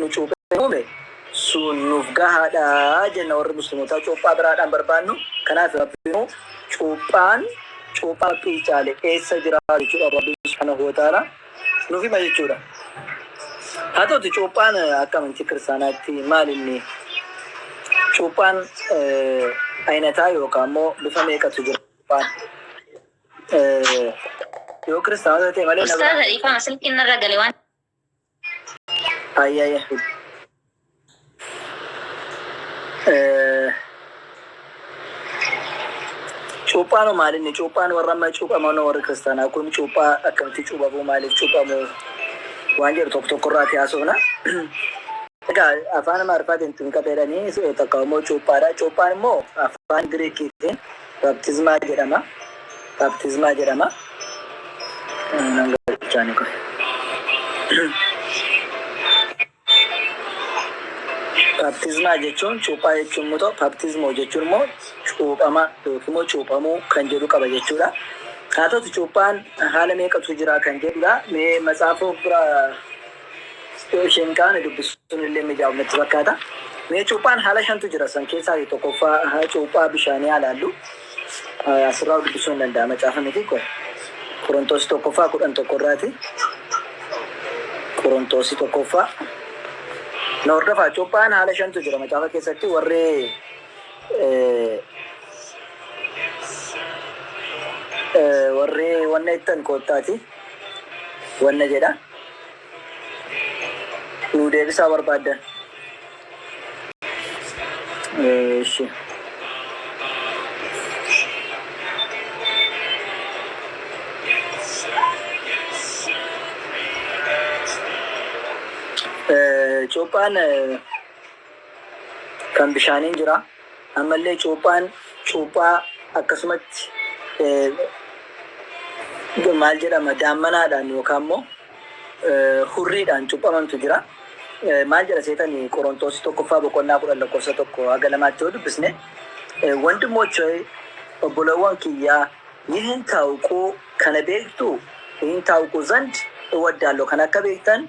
nu cuuphee nu uume sun nuuf gahaadha jenna warri muslimootaa cuuphaa biraadhaan barbaannu. Kanaaf Rabbiinuu cuuphaan cuuphaa Rabbii caale eessa jira jechuudha Rabbiin subhaanahu wa ta'ala nuuf hima jechuudha. Haa ta'uti cuuphaan akka amantii kiristaanaatti maal inni? Cuuphaan ayinataa yookaan immoo bifa meeqatu jira cuuphaan? Yoo kiristaanota ta'e malee na Ustaaza biraa. dhiifama silkiin narra gale waan Ayya ayya. Cuuphaan maal inni? Cuuphaan warra amma cuuphaman warri kiristaanaa kun cuuphaa akkamitti cuuphamuu maaliif cuuphamu waan jedhu tokko tokko irraati haasofna. Egaa afaan Amaariffaatiin ximqata jedhanii takka immoo cuuphaadha. Cuuphaan immoo afaan Giriikiitiin Baptizmaa jedhama. Baptizmaa jedhama. Nan galchaani kun. Baptizmaa jechuun cuuphaa jechuun immoo ta'u, baptizmoo jechuun immoo cuuphama yookiin immoo cuuphamuu kan jedhu qaba jechuudha. Haa ta'uti cuuphaan haala meeqatu jira kan jedhudha. Mee matsaafa of bira yoo isheen kaane dubbisuun illee mijaa'u natti fakkaata. Mee cuuphaan haala shantu jira san keessaa tokkoffaa cuuphaa bishaanii haa laallu. Asirraa dubbisuun hin danda'a macaafa miti qoy. Qorontoosi tokkoffaa 11 irraati. Qorontoosi tokkoffaa. Na hordofaa cuuphaan haala shantu jira macaafa keessatti warri warri wanna ittan koottaati. Wanna jedha. Nuu deebisaa barbaaddan. Eshi. Cuuphaan kan bishaaniin jira. Ammallee cuuphaan cuuphaa akkasumatti maal jedhama daammanaadhaan yookaan immoo hurriidhaan cuuphamantu jira. Maal jedha seetani Qorontoosi tokkoffaa boqonnaa 10 lakkoofsa 1 haga 2tti yoo dubbisne ወንድሞች ሆይ obbolawwan kiyyaa ይህን ታውቁ kana beektuu ይህን ታውቁ ዘንድ እወዳለሁ kan akka beektan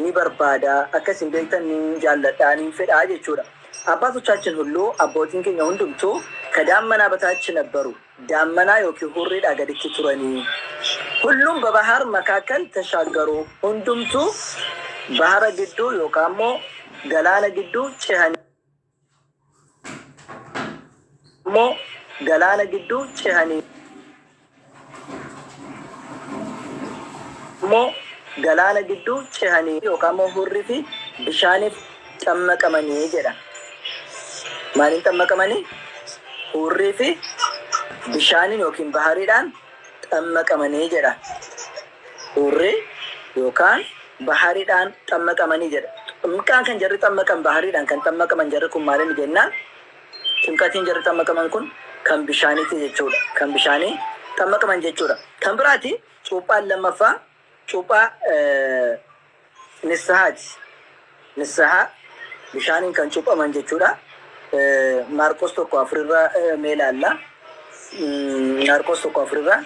ni barbaada akka isin beektan ni jaalladha ni fedha jechuudha. አባቶቻችን ሁሉ abbootiin keenya hundumtuu ከዳመና በታች ነበሩ daammanaa yookiin hurriidhaa gaditti turanii ሁሉም በባህር መካከል ተሻገሩ hundumtuu bahara gidduu yookaan immoo galaana gidduu cehanii immoo galaana gidduu cehanii immoo galaana gidduu cehanii yookaan immoo hurrii fi bishaaniif xammaqamanii jedha. Maaliin xammaqamanii? Hurrii fi bishaaniin yookiin bahariidhaan xammaqamanii jedha. Hurrii yookaan bahariidhaan xammaqamanii jedha. Ximqaan kan jarri xammaqan bahariidhaan kan xammaqaman jarri kun maaliin jennaan ximqatiin jarri xammaqaman kun kan bishaaniiti jechuudha. Kan bishaanii xammaqaman jechuudha. Kan biraati cuuphaan lammaffaa cuuphaa nissahaati. Nissahaa bishaaniin kan cuuphaman jechuudha. Maarqos tokko afurirraa mee ilaalla. Maarqos tokko afurirraa.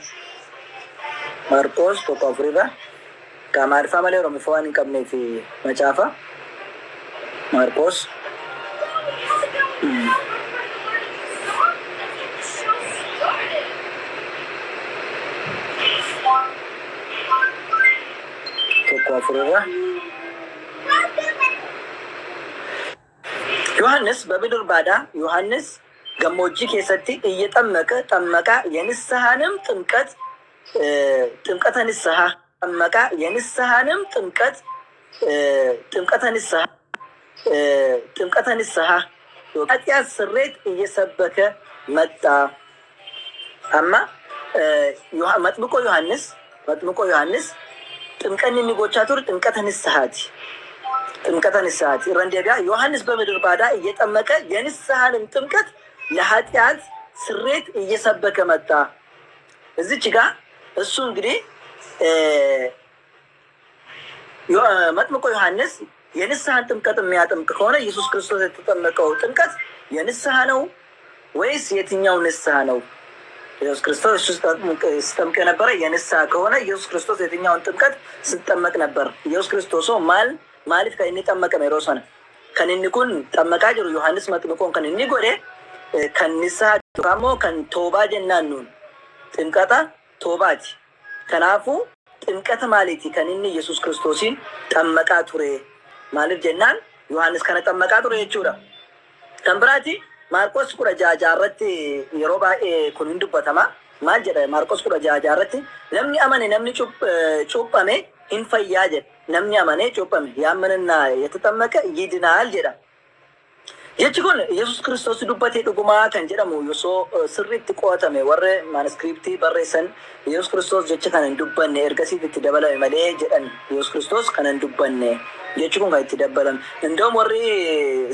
Maarqos tokko afurirraa. Amaariffaa malee Oromiffaa waan hin qabneef macaafa. Maarqos. Tokko afurirraa. Yohaannis በምድር ባዳ Yohaannis gammoojjii keessatti እየጠመቀ ጠመቃ የንስሐንም ጥምቀት ጥምቀተ ንስሐ ጠመቃ የንስሐንም ጥምቀት ጥምቀተ ንስሐ ጥምቀተ ንስሐ ኃጢአት ስርየት እየሰበከ መጣ። Amma መጥምቆ ዮሐንስ መጥምቆ ዮሐንስ ጥምቀን inni gochaa ture ጥምቀተ ንስሐati. ጥምቀተ ንስሐati. Irra deebi'a. ዮሐንስ በምድር ባዳ እየጠመቀ የንስሐንም ጥምቀት ለኃጢአት ስርየት እየሰበከ መጣ። እዚች ጋ እሱ እንግዲህ መጥምቆ ዮሐንስ የንስሐን ጥምቀት የሚያጠምቅ ከሆነ ኢየሱስ ክርስቶስ የተጠመቀው ጥምቀት የንስሐ ነው ወይስ የትኛው ንስሐ ነው? ኢየሱስ ክርስቶስ እሱ ሲጠምቅ የነበረ የንስሐ ከሆነ ኢየሱስ ክርስቶስ የትኛውን ጥምቀት ሲጠመቅ ነበር? ኢየሱስ ክርስቶስ maal Maaliif kan inni xammaqame yeroo sana? Kan inni kun xammaqaa jiru Yohaannis Maxmiqoon kan inni godhe kan nisaa yookaan immoo kan toobaa jennaan nuun ximqata toobaati. Kanaafuu ximqata maaliiti kan inni Yesuus Kiristoosiin xammaqaa ture? Maaliif jennaan Yohaannis kana xammaqaa ture jechuudha. Kan biraati Maarqos 16:6 irratti yeroo baay'ee kun hin dubbatama. Maal jedha Maarqos 16:6 irratti? Namni amane, namni cuuphame hin fayyaa jedha. Namni amane cuuphame, ያመነና የተጠመቀ ይድናል jedha. Jechi kun Yesuus Kiristoos dubbatee dhugumaa kan jedhamu osoo sirriitti qo'atame, warri manuscriptii barreessan Yesuus Kiristoos jecha kana hin dubbanne, ergasiif itti dabalame malee jedhan. Yesuus Kiristoos kana hin dubbanne, jechi kun kan itti dabalame. Indoom warri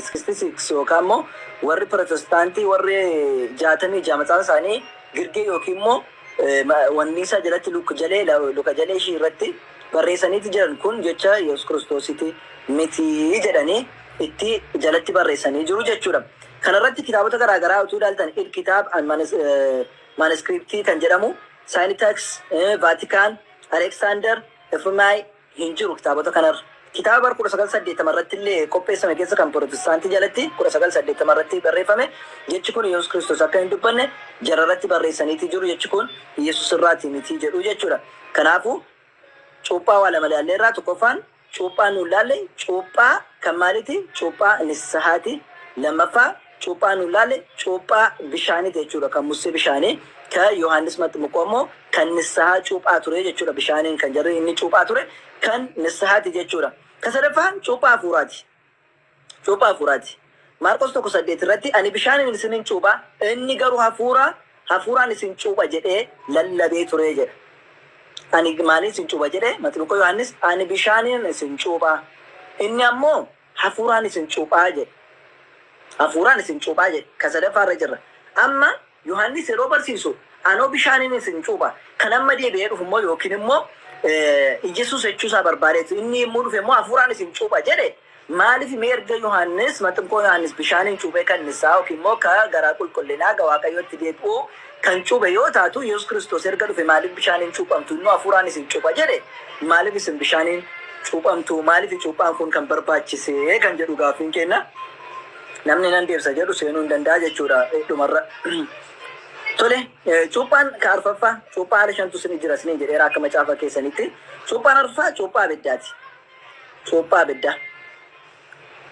66 yookaan immoo warri Protestaantii warri 66 matsaafa isaanii girgee yookiin immoo wanni isaa jalatti luka jalee luka jalee ishii irratti barreessaniiti jiran, kun jecha Yesuus Kiristoositi miti jedhanii itti jalatti barreessanii jiru jechuudha. Kanarratti kitaabota garaagaraa utuu ilaaltan, kitaab manuscriptii kan jedhamu Sinaiticus, Vatican, Alexander, Efremaay hin jiru kitaabota kanarra. Kitaaba bara 1980 irratti illee qopheessame keessa kan Protestaantii jalatti 1980 irratti barreeffame, jechi kun Yesuus Kiristoos akka hin dubbanne jararratti barreessaniiti jiru, jechi kun Yesuus irraati miti jedhu jechuudha. Kanaafuu cuuphaa waa lama ilaallee irraa, tokkoffaan cuuphaa nuun laalle cuuphaa kan maaliiti? Cuuphaa nissahaati. Lammaffaa cuuphaa nuun laalle cuuphaa bishaaniiti jechuudha. Kan musee bishaanii, kan Yohaannis Maxmuqoo immoo kan nissahaa cuuphaa ture jechuudha. Bishaaniin kan jarri inni cuuphaa ture kan nissahaati jechuudha. Kan sadaffaan cuuphaa hafuuraati. Cuuphaa hafuuraati. Maarqos 1:8 irratti ani bishaaniin isinin cuuphaa, inni garuu hafuuraan isin cuupha jedhee lallabee ture jedha. Ani maaliin isin cuupha jedhee Maxmuqoo Yohaannis? Ani bishaaniin isin cuuphaa, inni ammoo hafuuraan isin cuuphaa jedhe. Hafuuraan isin cuuphaa jedhe. Kan sadaffaarra jirra. Amma Yohaannis yeroo barsiisu anoo bishaaniin isin cuupha. Kan amma deebi'ee dhufu immoo yookiin immoo Yesuus jechuusaa barbaadeetu, inni yommuu dhufe immoo hafuuraan isin cuupha jedhe. Maaliif mee erga Yohaannis Maximqoo Yohaannis bishaaniin cuuphee kan isaa yookiin immoo ka garaa qulqullinaa ga Waaqayyootti deebi'uu kan cuuphe yoo taatu, Yesuus Kiristoos erga dhufe maaliif bishaaniin cuuphamtu? Innoo hafuuraan isin cuupha jedhe, maaliif isin bishaaniin cuuphamtu? Maaliif cuuphaan kun kan barbaachise kan jedhu gaaffiin kenna. Namni nan deebisa jedhu seenuu hin danda'a jechuudha dhumarra. Tole, cuuphaan ka arfaffaa, cuuphaa haala shantu isin jira isiniin jedheera akka macaafa keessanitti. Cuuphaan arfaffaa cuuphaa abiddaati. Cuuphaa abiddaa.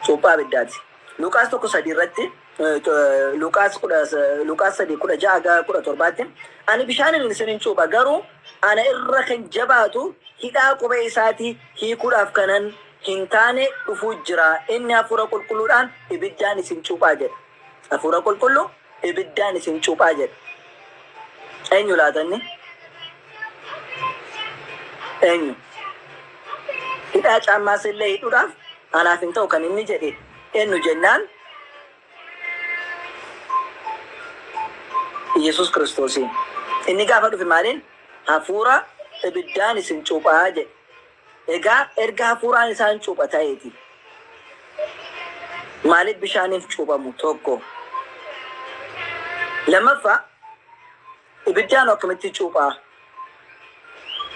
Cuuphaa abiddaati. Luqaas 1:3 irratti, Luqaas 3:16 gara 17tti, ani bishaaniin isinin cuupha, garuu ana irra kan jabaatu, hidhaa kophee isaatii hiikuudhaaf kanan hin taane dhufuu jira, inni hafuura qulqulluudhaan ibiddaan isin cuuphaa jedha. Hafuura qulqulluu ibiddaan isin cuuphaa jedha. Eenyu laata inni? Eenyu? Hidhaa caammaas illee hidhuudhaaf anaaf hin ta'u kan inni jedhe eenyu jennaan, Yesuus Kiristoosiin. Inni gaafa dhufe maaliin? Hafuura ibiddaan isin cuuphaa jedhe. Egaa erga hafuuraan isaan cuupha ta'eeti, maaliif bishaaniif cuuphamu tokko? Lammaffaa, ibiddaan akkamitti cuuphaa?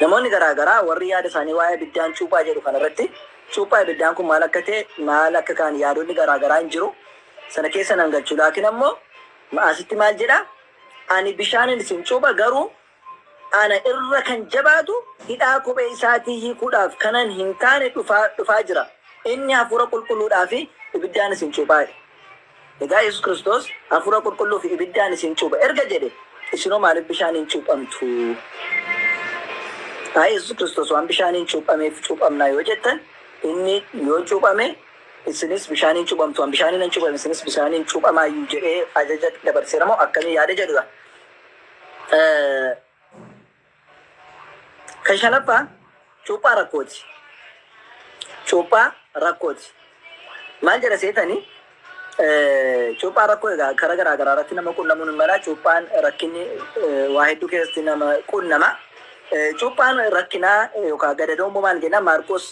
Namoonni garaa garaa warri yaada isaanii waa'ee ibiddaan cuuphaa jedhu kanarratti, cuuphaa ibiddaan kun maal akka ta'e, maal akka kaan yaadonni garaa garaa hin jiru. Sana keessa nan galchu. Laakiin ammoo asitti maal jedhaa? Ani bishaaniin isin cuupha, garuu ana irra kan jabaatu, hidhaa kophee isaatii hiikuudhaaf kanan hin taane dhufaa jira. Inni hafuura qulqulluudhaa fi ibiddaan isin cuuphaa. Egaa Yesuus Kiristoos hafuura qulqulluu fi ibiddaan isin cuupha erga jedhe, isinoo maaliif bishaaniin cuuphamtu? Haa, Yesuus Kiristoos waan bishaaniin cuuphameef cuuphamnaa yoo jettan, inni yoo cuuphame isinis bishaaniin cuuphamtu, waan bishaaniin nan cuuphame isinis bishaaniin cuuphamaayyuu jedhee ajaja dabarseera moo akkamii yaada jedhudha. Kan shanaffaa cuuphaa rakkooti. Cuuphaa rakkooti. Maal jedha seetanii? Cuuphaa rakkoo egaa karaa garaa garaa irratti nama qunnamuun hin mala. Cuuphaan rakkinni waa hedduu keessatti nama qunnama. Cuuphaan rakkinaa yookaan gadadoo immoo maal jenna? Maarqos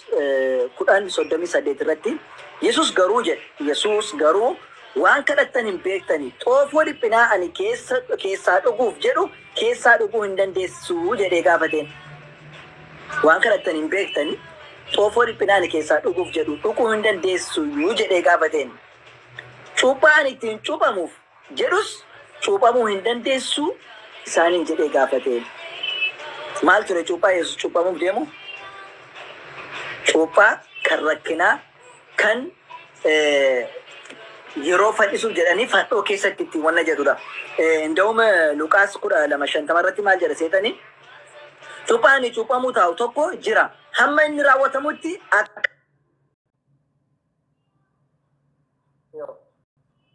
10:38 irratti Yesus garuu jedhe, Yesus garuu, waan kadhattan hin beektani, xoofoo dhiphinaa ani keessaa dhuguuf jedhu keessaa dhuguu hin dandeessu jedhee gaafateen. Waan kadhattan hin beektani. Xoofoo dhiphinaa ani keessaa dhuguuf jedhu dhuguu hin dandeessuyyuu jedhee gaafateen. Cuuphaa ani ittiin cuuphamuuf jedhus cuuphamuu hin dandeessu isaaniin jedhee gaafate. Maal ture cuuphaa Yesus cuuphamuuf deemu? Cuuphaa kan rakkinaa kan yeroo fan'isuuf jedhanii fannoo keessatti ittiin wanna jedhudha. Inda'um Luqaas 12:50 irratti maal jedha seetanii? Cuuphaan ani cuuphamuu taa'u tokko jira. Hamma inni raawwatamutti akka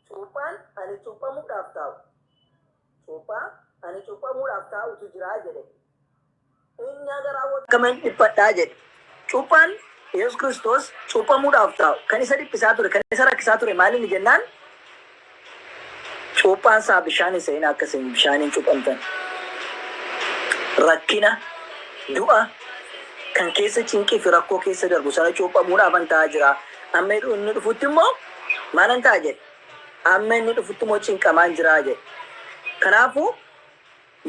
Cuuphaan ani cuuphamuudhaaf taa'u cuuphaa ani cuuphamuudhaaf taa'utu jira jedhe. Inni haga raawwatu akkaman dhiphadhaa jedhe. Cuuphaan Yesuus Kiristoos cuuphamuudhaaf taa'u kan isa dhiphisaa ture, kan isa rakkisaa ture maal inni jennaan cuuphaan isaa bishaan hin se'in akka isin bishaaniin cuuphamtan. Rakkina, du'a kan keessa cinqii fi rakkoo keessa darbu sana cuuphamuudhaafan taa'aa jira. Amma inni dhufutti immoo maalan ta'a jedhe. Amma inni dhufutti immoo cinqamaan jira jedhe. Kanaafuu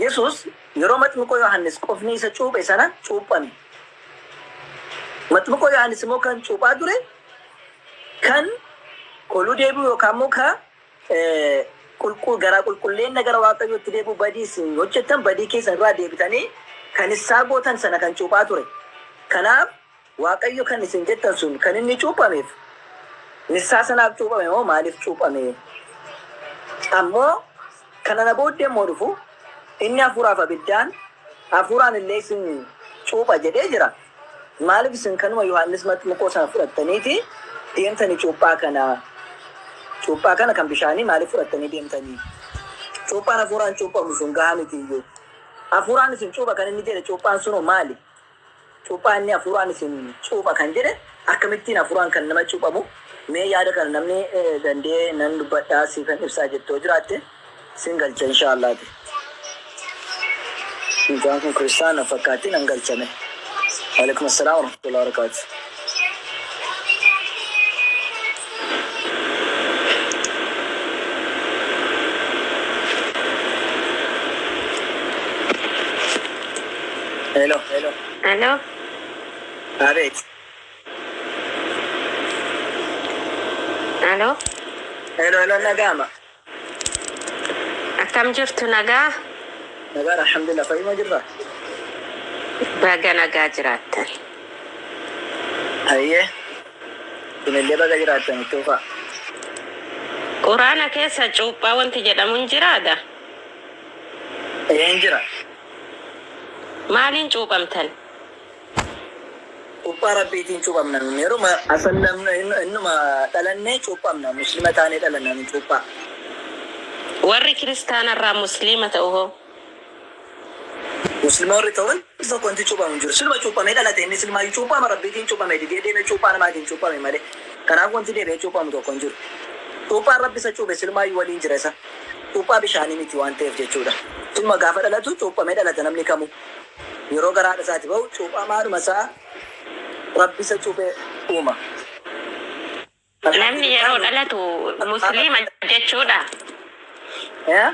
Yesuus yeroo Maxmiqoo Yohaannis qofni isa cuuphe sana cuuphame. Maxmiqoo Yohaannis immoo kan cuuphaa ture kan koluu deebi'u yookaan immoo ka qulqu garaa qulqulleenna gara Waaqayyootti deebi'u badii isin hojjettan badii keessan irraa deebitanii kan issaa gootan sana kan cuuphaa ture. Kanaaf Waaqayyo kan isin jettan sun kan inni cuuphameef nissaa sanaaf cuuphame moo maaliif cuuphame? Ammoo kan ana booddee immoo dhufu inni hafuuraaf abiddaan hafuuraan illee isin cuupha jedhee jira. Maaliif isin kanuma Yohaannis Maxmuqoo sana fudhattaniiti deemtanii cuuphaa kana cuuphaa kana kan bishaanii maaliif fudhattanii deemtanii? Cuuphaan hafuuraan cuuphamu sun gahaa miti iyyuu. Hafuuraan isin cuupha kan inni jedhe cuuphaan sunoo maali? Cuuphaa inni hafuuraan isin cuupha kan jedhe akkamittiin hafuuraan kan nama cuuphamu mee yaada kana namni danda'ee nan dubbadhaa siifan ibsaa jettu yoo jiraatte sin galcha inshaa Allaati. Mucaan kun kiristaana fakkaatti nan galchame. Waalaikum assalaam warahmatullahi wabarakatuh. Hello. Alo, Abeet. alo, Hello, hello, nagaama. Akkam jirtu nagaa? Nagaan alhamdulillah fayyuma jirra. Baga nagaa jiraattan. Hayyee. Isinillee baga jiraattan itti fufaa. Quraana keessa cuuphaa wanti jedhamu hin jiraadha? Ee hin jira. Maaliin cuuphamtan? Cuuphaa Rabbiitiin cuuphamna nun yeruma asallamna innuma dhalannee cuuphamna muslima taanee dhalanna nun cuuphaa. Warri kiristaana irraa musliima ta'u hoo? Muslima warri ta'u wanti tokko wanti cuuphamu hin jiru. Siluma cuuphamee dhalate inni silumaayyuu cuuphaama Rabbiitiin cuuphame didee deemee cuuphaa namaatiin cuuphame malee. Kanaaf wanti deebi'ee cuuphamu tokko hin jiru. Cuuphaan Rabbi isa cuuphe silumaayyuu waliin jira isa. Cuuphaa bishaanii miti waan ta'eef jechuudha. Siluma gaafa dhalatu cuuphamee dhalata namni kamuu. Yeroo gara haadha isaati ba'u cuuphamaadhuma isaa Rabbi isa cuuphe uuma. Namni yeroo dhalatu musliima jechuudha? Eh?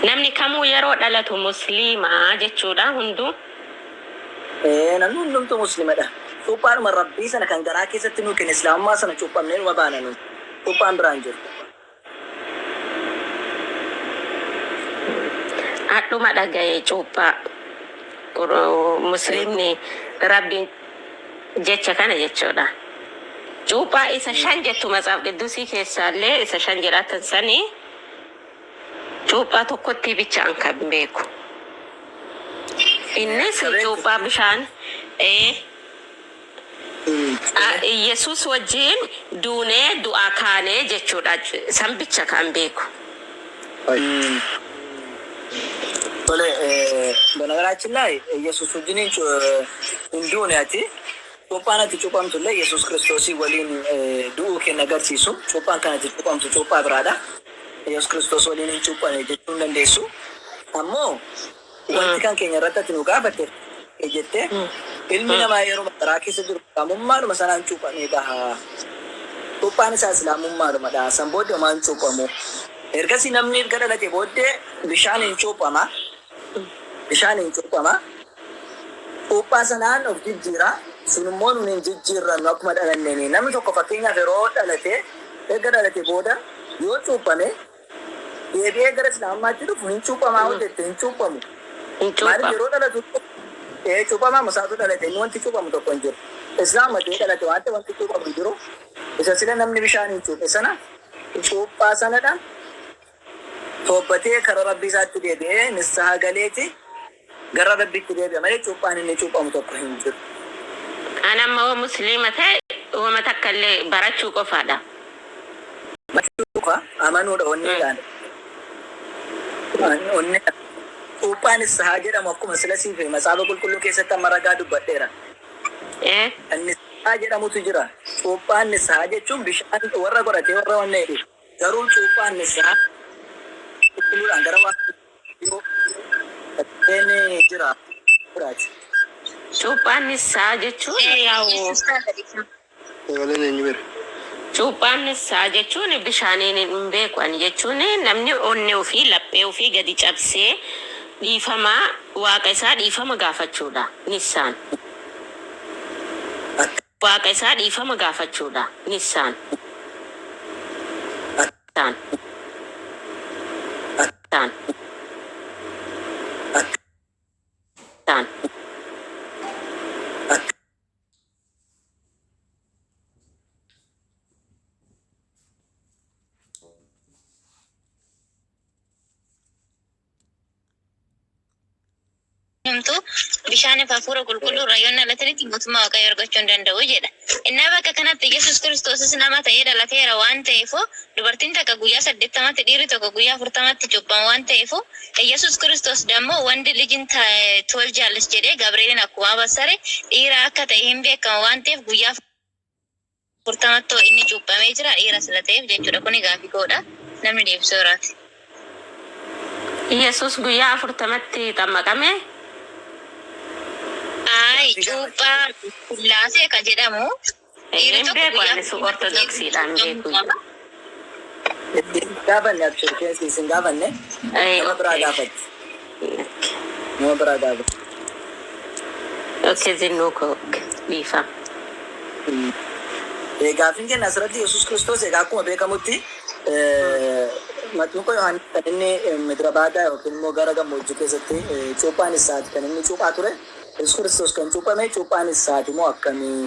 Namni kamuu yeroo dhalatu musliima jechuudha hunduu? Ee, namni hundumtuu muslimadha. Cuuphaadhuma Rabbii sana kan garaa keessatti nuu kenne islaamummaa sana cuuphamnee dhuma baana nuyi. Cuuphaan biraa hin jiru. Hadhuma dhagaye cuuphaa muslimni Rabbiin jecha kana jechuudha. Cuuphaa isa shan jettu matsaaf qiddusii keessaallee isa shan jedhaatan sanii cuuphaa tokkotti bicha an kan beeku. Innis cuuphaa bishaan ee Iyyasuus wajjiin duunee du'aa kaanee jechuudha. San bicha kan beeku. Tole, በነገራችን ላይ ኢየሱስ wajjiniin hin duune ati cuuphaan ati cuuphamtu illee Yesuus Kiristoosii waliin du'uu kee agarsiisu. Cuuphaan kan ati cuuphamtu cuuphaa biraadha. Yesuus Kiristoos waliin hin cuuphame jechuu hin dandeessu. Ammoo wanti kan keenya irratti ati nu gaafatte jettee ilmi namaa yeroo garaa keessa jiru islaamummaadhuma sanaan cuuphamee baha. Cuuphaan isaa islaamummaadhumadha. San booddee homaa hin cuuphamu. Ergasii namni erga dhalate booddee bishaan hin cuuphama. Bishaan hin cuuphama. Cuuphaa sanaan of jijjiira. Sun immoo nun hin jijjiirrannu akkuma dhalanneeni. Namni tokko fakkeenyaaf yeroo dhalate, erga dhalate booda yoo cuuphame, deebi'ee gara islaamummaatti dhufu hin cuuphamaa hojjette hin cuuphamu. Hin Maaliif cuuphamu. yeroo dhalatu cuuphamaa musaatu dhalate, inni wanti cuuphamu tokko hin jiru. Islaama ta'ee dhalate waan ta'eef wanti cuuphamu hin jiru. Isa sila namni bishaan hin cuuphe sana cuuphaa sanadha. Toobbatee karaa rabbii isaatti deebi'ee nissaha galeeti gara rabbiitti deebi'a malee cuuphaan inni cuuphamu tokko hin jiru. An amma yoo musliima ta'e wama takka illee barachuu qofaadha. Qofa amanuudha onneedhaan. Onneedhaan. Cuuphaan nissahaa jedhamu akkuma sila siif matsaafa qulqulluu keessatti amma ragaa dubbadheera. Nissahaa jedhamutu jira. Cuuphaan nissahaa jechuun bishaan warra godhatee warra wanna jedhu. Garuu cuuphaan nissahaa qulqulluudhaan gara waan yoo jira. Biraati. Cuuphaan nissaa jechuun yaa'u Sagaleen eenyu bira? Cuuphaan nissaa jechuun bishaaniin hin beeku ani, jechuun namni onnee ofii, laphee ofii gadi cabsee dhiifama waaqa isaa dhiifama gaafachuudha nissaan. Waaqa isaa dhiifama gaafachuudha nissaan. Saan. Saan. Saan. Hundumtuu bishaaniif hafuura qulqulluu irraa yoo hin dhalatinitti mootummaa Waaqayyoo argachuu hin danda'u jedha. Innaa bakka kanatti Yesuus Kiristoosis nama ta'ee dhalateera waan ta'eefuu, dubartiin takka guyyaa 80tti, dhiirri tokko guyyaa 40tti cuuphama waan ta'eefuu, Yesuus Kiristoos dammoo ወንድ ልጅን ትወልጃለሽ jedhee Gabri'eelin akkuma abassare dhiira akka ta'e hin beekama waan ta'eef, guyyaa 40tti inni cuuphamee jira dhiira sila ta'eef jechuudha. Kuni gaafii koodha. Namni deebisuu horaati. Yesus guyyaa 40tti xammaqame. Ay, cuuphaa Sillaasee kan jedhamu dhiirri Hin tokko beeku guyyaa ani su 40tti ortodoksiidhaan cuuphamuu beeku. qaba. Gaafanne abshir keessi isin gaafanne, nama biraa gaafatti. Nama biraa gaafatti. Okay, zinnuu koo dhiifama. Gaaffiin keenya asirratti Yesuus Kiristoos egaa akkuma beekamutti Maxxanqoo Yohaannis kan inni midira baadaa yookiin immoo gara gammoojjii keessatti cuuphaan isaati kan inni cuuphaa ture. Yesuus Kiristoos kan cuuphame cuuphaan isaati moo akkamii?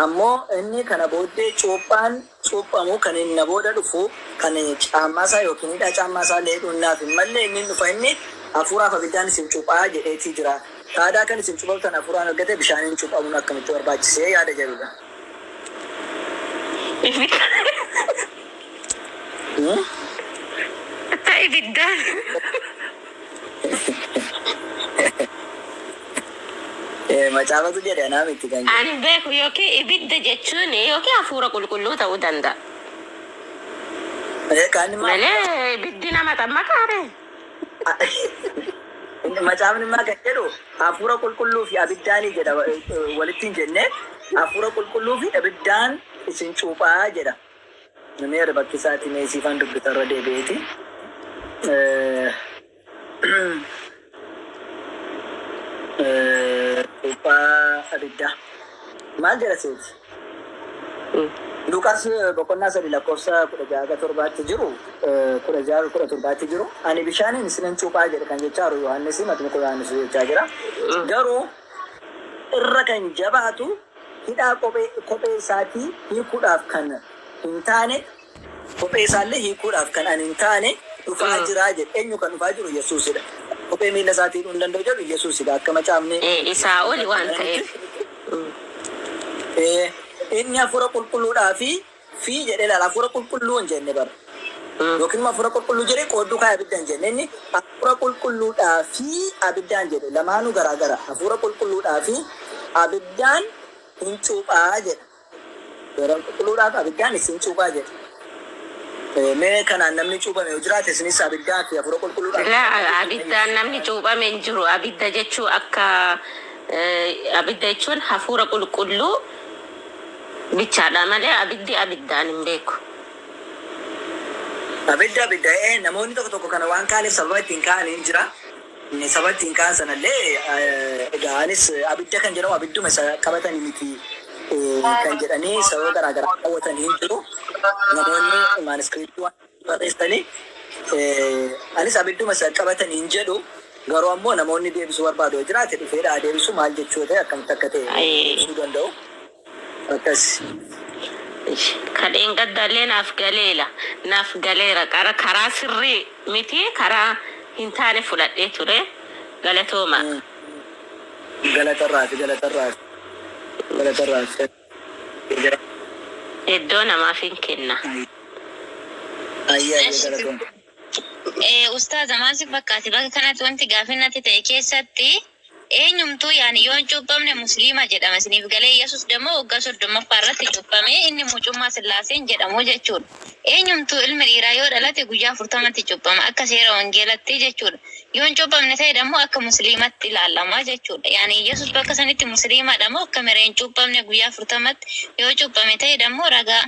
Ammoo inni kana booddee cuuphaan cuuphamu kan inni na booda dhufu kan caammaasaa yookiin hidhaa caammaasaa leedhuun naaf hin malle, inni dhufa, inni hafuuraaf abiddaan isin cuuphaa jedheetii jira. Taadaa kan isin cuuphamtan hafuuraan argate bishaaniin cuuphamuun akkamitti barbaachisee yaada jedhudha. Akka ibiddaan. Macaafatu jedhe, anaa miti kan jedhu. Ani beeku, yookiin ibidda jechuun yookiin hafuura qulqulluu ta'uu danda'a. Kaan immoo Malee ibiddi nama xammaqaare. Macaafni immoo kan jedhu hafuura qulqulluu fi abiddaanii jedha, walitti hin jenne, hafuura qulqulluu fi abiddaan isin cuuphaa jedha. Meera bakki isaati meesiifaan dubbisa irra deebi'eeti. Cuuphaa abiddaa. Maal jedha seeti? Luqaas boqonnaa 3 lakkoofsa 16 7tti jiru, 16 17tti jiru, ani bishaaniin isinan cuuphaa jedhe kan jechaa jiru Yohaannis, Maxmiquu Yohaannis jechaa jira. Garuu irra kan jabaatu hidhaa kophee isaatii hiikuudhaaf kan hin taane, kophee isaallee hiikuudhaaf kan ani hin taane dhufaa jiraa jedhe. Eenyu kan dhufaa jiru? Yesuusidha. Kophee miila isaatii hidhuu hin danda'u jedhu Yesuusidha. Akka macaafni Isaa oli waan ta'eef. Inni hafuura qulqulluudhaa fi jedhee laala, hafuura qulqulluu hin jenne bara. Yookiin immoo hafuura qulqulluu jedhee qoodduu kaaya abidda hin jenne, inni hafuura qulqulluudhaa fi abiddaan jedhe, lamaanuu garaagara. Hafuura qulqulluudhaa fi abiddaan hin cuuphaa jedha. Hafuura qulqulluudhaaf abiddaan isin cuuphaa jedha. Mee kanaan namni cuuphame yoo jiraate, isinis abiddaa fi hafuura qulqulluudhaan. Laa, abiddaan namni cuuphame hin jiru. Abidda jechuu akka abidda jechuun hafuura qulqulluu bichaadha malee abiddi abiddaan hin beeku. Abidda abidda, namoonni tokko tokko kana waan kaaniif sababa ittiin kaa'anii hin jira. Saba ittiin ka'an sanallee egaa anis abidda kan jedhamu abidduma isa qabatanii miti kan jedhanii sababa garaa garaa kaawwatanii hin jiru. Namoonni maaniskiriiptii waan barreessanii anis abidduma isa qabatanii hin jedhu. Garuu ammoo namoonni deebisuu barbaadu yoo jiraate dhufeedhaa deebisu, maal jechuu ta'e, akkamitti akka ta'e ibsuu danda'u. Akkas. Kadheen gaddaallee naaf galeela. Naaf galeera. Qara karaa sirrii miti, karaa hin taane fudhadhee ture. Galatooma. Galatarraati, galatarraati. Galatarraati. Iddoo namaaf hin kenna. Ayyee, ayyee, galatooma. Ustaaza, maal si fakkaate? Bakka kanatti wanti gaafii natti ta'e keessatti eenyumtuu yaani yoo hin cuuphamne musliima jedhama isiniif galee? Yesus ደግሞ waggaa 30ffaa irratti cuuphame, inni mucummaa sillaaseen jedhamu jechuudha. Eenyumtuu ilmi dhiiraa yoo dhalate guyyaa 40tti cuuphama akka seera wangeelatti jechuudha. Yoo hin cuuphamne ta'e ደግሞ akka musliimatti ilaalama jechuudha. Yaani Yesus bakka sanitti musliimadha moo akka miree hin cuuphamne guyyaa 40tti? Yoo cuuphame ta'e ደግሞ ragaa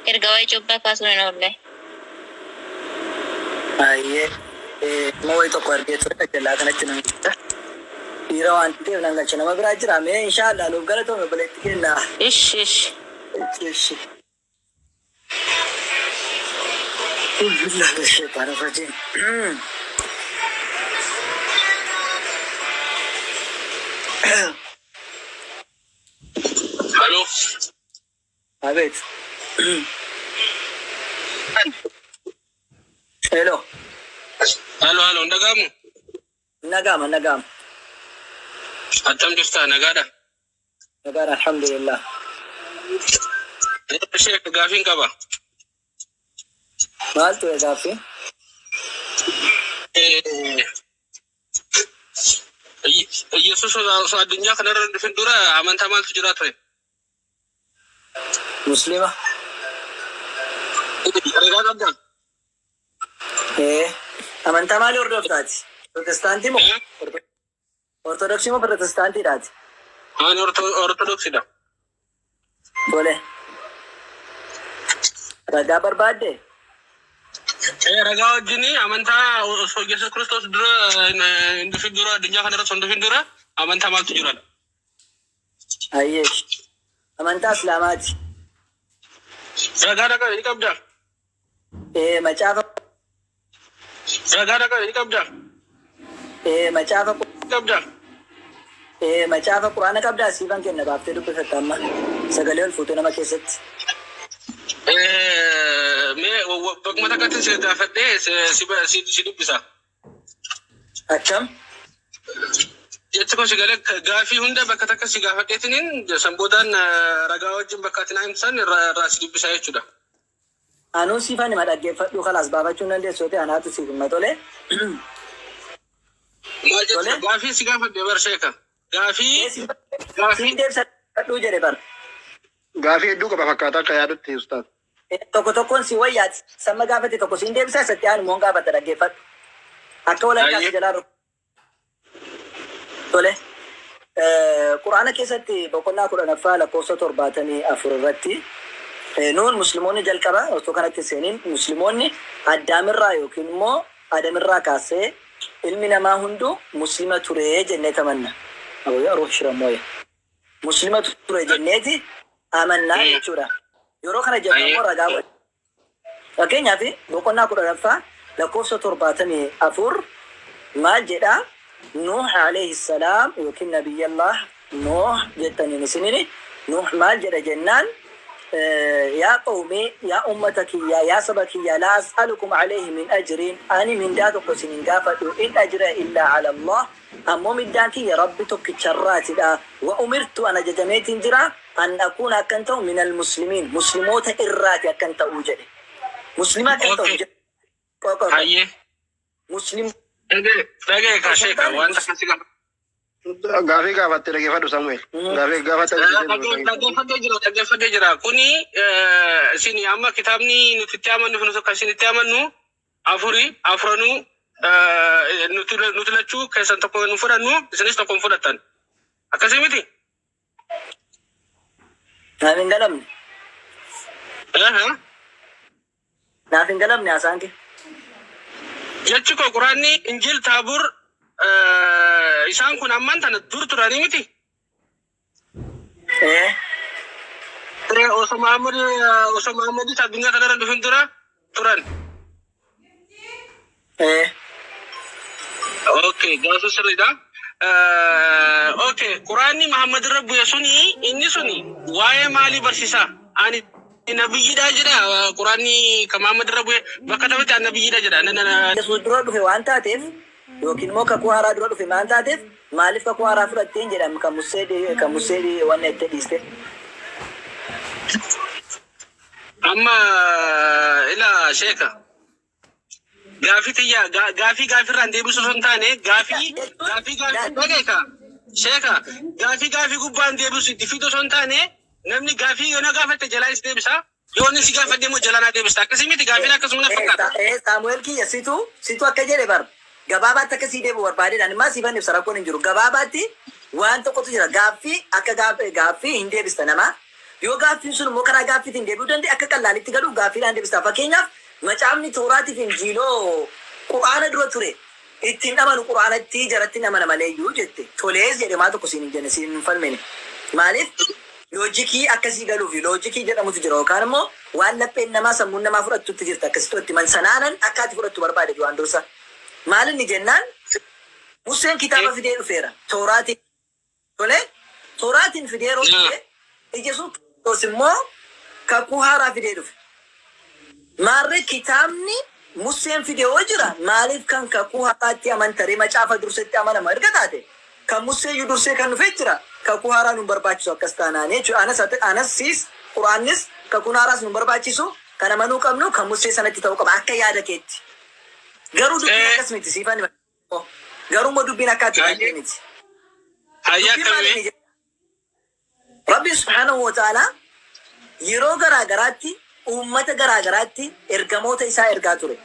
erga waa'ee cuuphaa kaasuun hin oolle. Ayyee. Nama wayii tokko argee ture jalaa kanatti namicha. Dhiira waan ta'eef nan galcha, nama biraa jira. Mee inshaallah nuuf galatoome, obboleetti kenna. Ishi, ishi. Ishi. Bismillah shaitaan rajim. Halo. Abeet. Hello. Halo, halo, ndagamu. Nagama, nagama. Attam jirta, nagaadha? Nagaan, alhamdulillah. Sheek, gaafiin qaba. Maal ture gaaffii? Yesuus osoo addunyaa kanarra hin dhufin dura amantaa maaltu jira ture? Muslima. Ragaa qabdaa? Ee, amantaa maalii hordoftaati? Protestaantii moo? Ortodoksii moo protestaantiidhaati? Ani Ortodoksiidha. Tole. Ragaa barbaadde? Ragaa wajjin amantaa osoo Yesuus Kiristoos dura hin dhufin dura, addunyaa kanarra osoo hin dhufin dura amantaa maaltu jira? Ayyee. Amantaa Islaamaati. Ragaa ragaa ni qabdaa? Ee, macaafa Ragaa ragaa ni qabdaa? Ee, macaafa Qabdaa? Ee, macaafa quraana qabdaa? Siifan kenna, baaftee dubbifatta amma. Sagalee ol fuutee nama keessatti. Mee bakkuma takkatti si gaafadhee si dubbisa. Akkam? Jechi kun si galee, gaafii hunda bakka takka si gaafadheetiniin sanboodaan ragaa wajjin bakka ati naa himsan irraa si dubbisa jechuudha. Anuu siifan hima, dhaggeeffadhu, kalaas baafachuu hin dandeessu yoo ta'e anaatu siif hima, tole. Maal jechuudha? Tole. Gaafii si gaafadhe bar, sheeka. Gaafii gaafii Siin deebisa dhaggeeffadhuu jedhe bar. Gaafii hedduu qaba fakkaata akka yaadutti, ustaaz. Tokko tokkoon si wayyaati. Samma gaafate tokko siin deebisa, isatti aanu immoo gaafata, dhaggeeffadhu. Akka walakkaa si jalaa dhufu. Tole. Quraana keessatti boqonnaa 10ffaa lakkoofsa 74 irratti nuun musliimoonni jalqaba osoo kanatti hin seeniin musliimoonni addaamirraa yookiin immoo adamirraa kaasee ilmi namaa hunduu muslima ture jennee tamanna. Aboyaa ruux shiramooya. Muslima ture jenneeti amannaa jechuudha. Yeroo kana jennu immoo ragaa godhe. Fakkeenyaaf boqonnaa 10ffaa lakkoofsa 74 maal jedhaa? Nuuh alayhi salaam yookiin Nabiyyallah Nuuh jettaniin isinini, Nuuh maal jedha jennaan, "Yaa qawmi, yaa ummata kiyya, yaa saba kiyya, laa as'alukum alayhi min ajriin, ani mindaa tokko isin hin gaafadhu, in ajriya illaa ala Allah, ammoo mindaan kiyya Rabbi tokkicharraatidha, wa umirtu, an ajajameetiin jira, an akuuna, akkan ta'u, min almuslimiin, muslimoota irraati akkan ta'uu" jedhe. Muslima akkan ta'u jedhe. Qoqo. Hayyee. Muslim Dhagee dhagee kaa, sheeka, wanta akkasii qaba. Gaafii gaafatte dhaggeeffadhu, Samuel. Gaafii gaafatte. Dhaggeeffadhee jira, dhaggeeffadhee jira. Kuni isin amma kitaabni nuti itti amannu fi nuti kan isin itti amannu afuri afranuu nuti lachuu keessan tokko nu fudhannu, isinis tokko hin fudhattan. Akkasii miti? Naaf hin galamne. Aha. Naaf hin galamne haasaan kee. Jechi koo Quraanni, Injil, Taabur, Isaan kun ammaan tana dur turanii miti. Ee. Osoo Muhammad osoo Muhammadis addunyaa kanarra dhufin dura turan. Ee. Okay, gaafii sirriidha. Okay, Quraanni Muhammad irra bu'e suni inni suni waa'ee maalii barsiisa? Ani nabiyyiidha jedha. Quraanni kan Muhammad irra bu'e bakka taphatti ani nabiyyiidha jedha. Yesuus dura dhufe waan taateef yookiin immoo kakuu haaraa dura dhufe waan taateef, maaliif kakuu haaraa fudhatteen jedham, kan Musee wanna itti dhiiste? Amma ila sheeka. Gaafii tiyya gaafii gaafirraan deebisuu osoo hin taane, gaafii gaafii gaafii dhageeka. Sheeka, gaafii gaafii gubbaan deebisu itti fidu osoo hin taane, namni gaafii yoo na gaafatte jalaanis deebisa. Yoo inni si gaafadhe immoo jalaa naa deebista. Akkasii miti gaafiin akkasuma na fakkaata. Ee, Saamu'eel kiyya, situ akka jedhe bar gabaabaatti akka sii deebi'u barbaadeedhaan immoo siifan ibsa, rakkoon hin jiru. Gabaabaatti waan tokkotu jira. Gaaffii akka gaaffii hin deebista namaa. Yoo gaaffiin sun immoo karaa gaaffiitiin deebi'uu danda'e, akka qallaalitti galuuf gaaffiidhaan deebista. Fakkeenyaaf, macaafni Tooraatiif Injiiloo Quraana dura ture. Ittiin amanu, Quraanatti jaratti amana maleeyyuu jette. Tolees jedhe, maa tokko siin hin jenne, siin hin falmine. Maaliif? Loojikii akkasii galuufi loojikii jedhamutu jira, yookaan immoo waan lapheen namaa, sammuun namaa fudhattutti jirta, akkasitti itti mansanaanan akka ati fudhattu barbaade waan dursa. Maal inni jennaan, Museen kitaaba fidee dhufeera. Tooraatiin. Tole, Tooraatiin fidee yeroo dhufe, Iyesuus Kiristoos immoo kakuu haaraa fidee dhufe. Maarree, kitaabni Museen fide yoo jira, maaliif kan kakuu haaraatti amantaree? Macaafa dursetti amanama erga taate, kan Musee iyyuu dursee kan dhufee jira. Kakuu haaraa nun barbaachisu akkas taanaan jechuudha. Anas anas siis Quraannis kakuun haaraas nun barbaachisu. Kan amanuu qabnu kan Musee sanatti ta'uu qaba akka yaada keetti. Garuu dubbiin akkas miti, siifan garuu immoo dubbiin akka ati yaadde miti. Hayyaa. Dubbiin maal akkamii? inni jedha? Rabbi subhaanahu wa ta'ala yeroo garaa garaatti uummata garaa garaatti ergamoota isaa ergaa ture.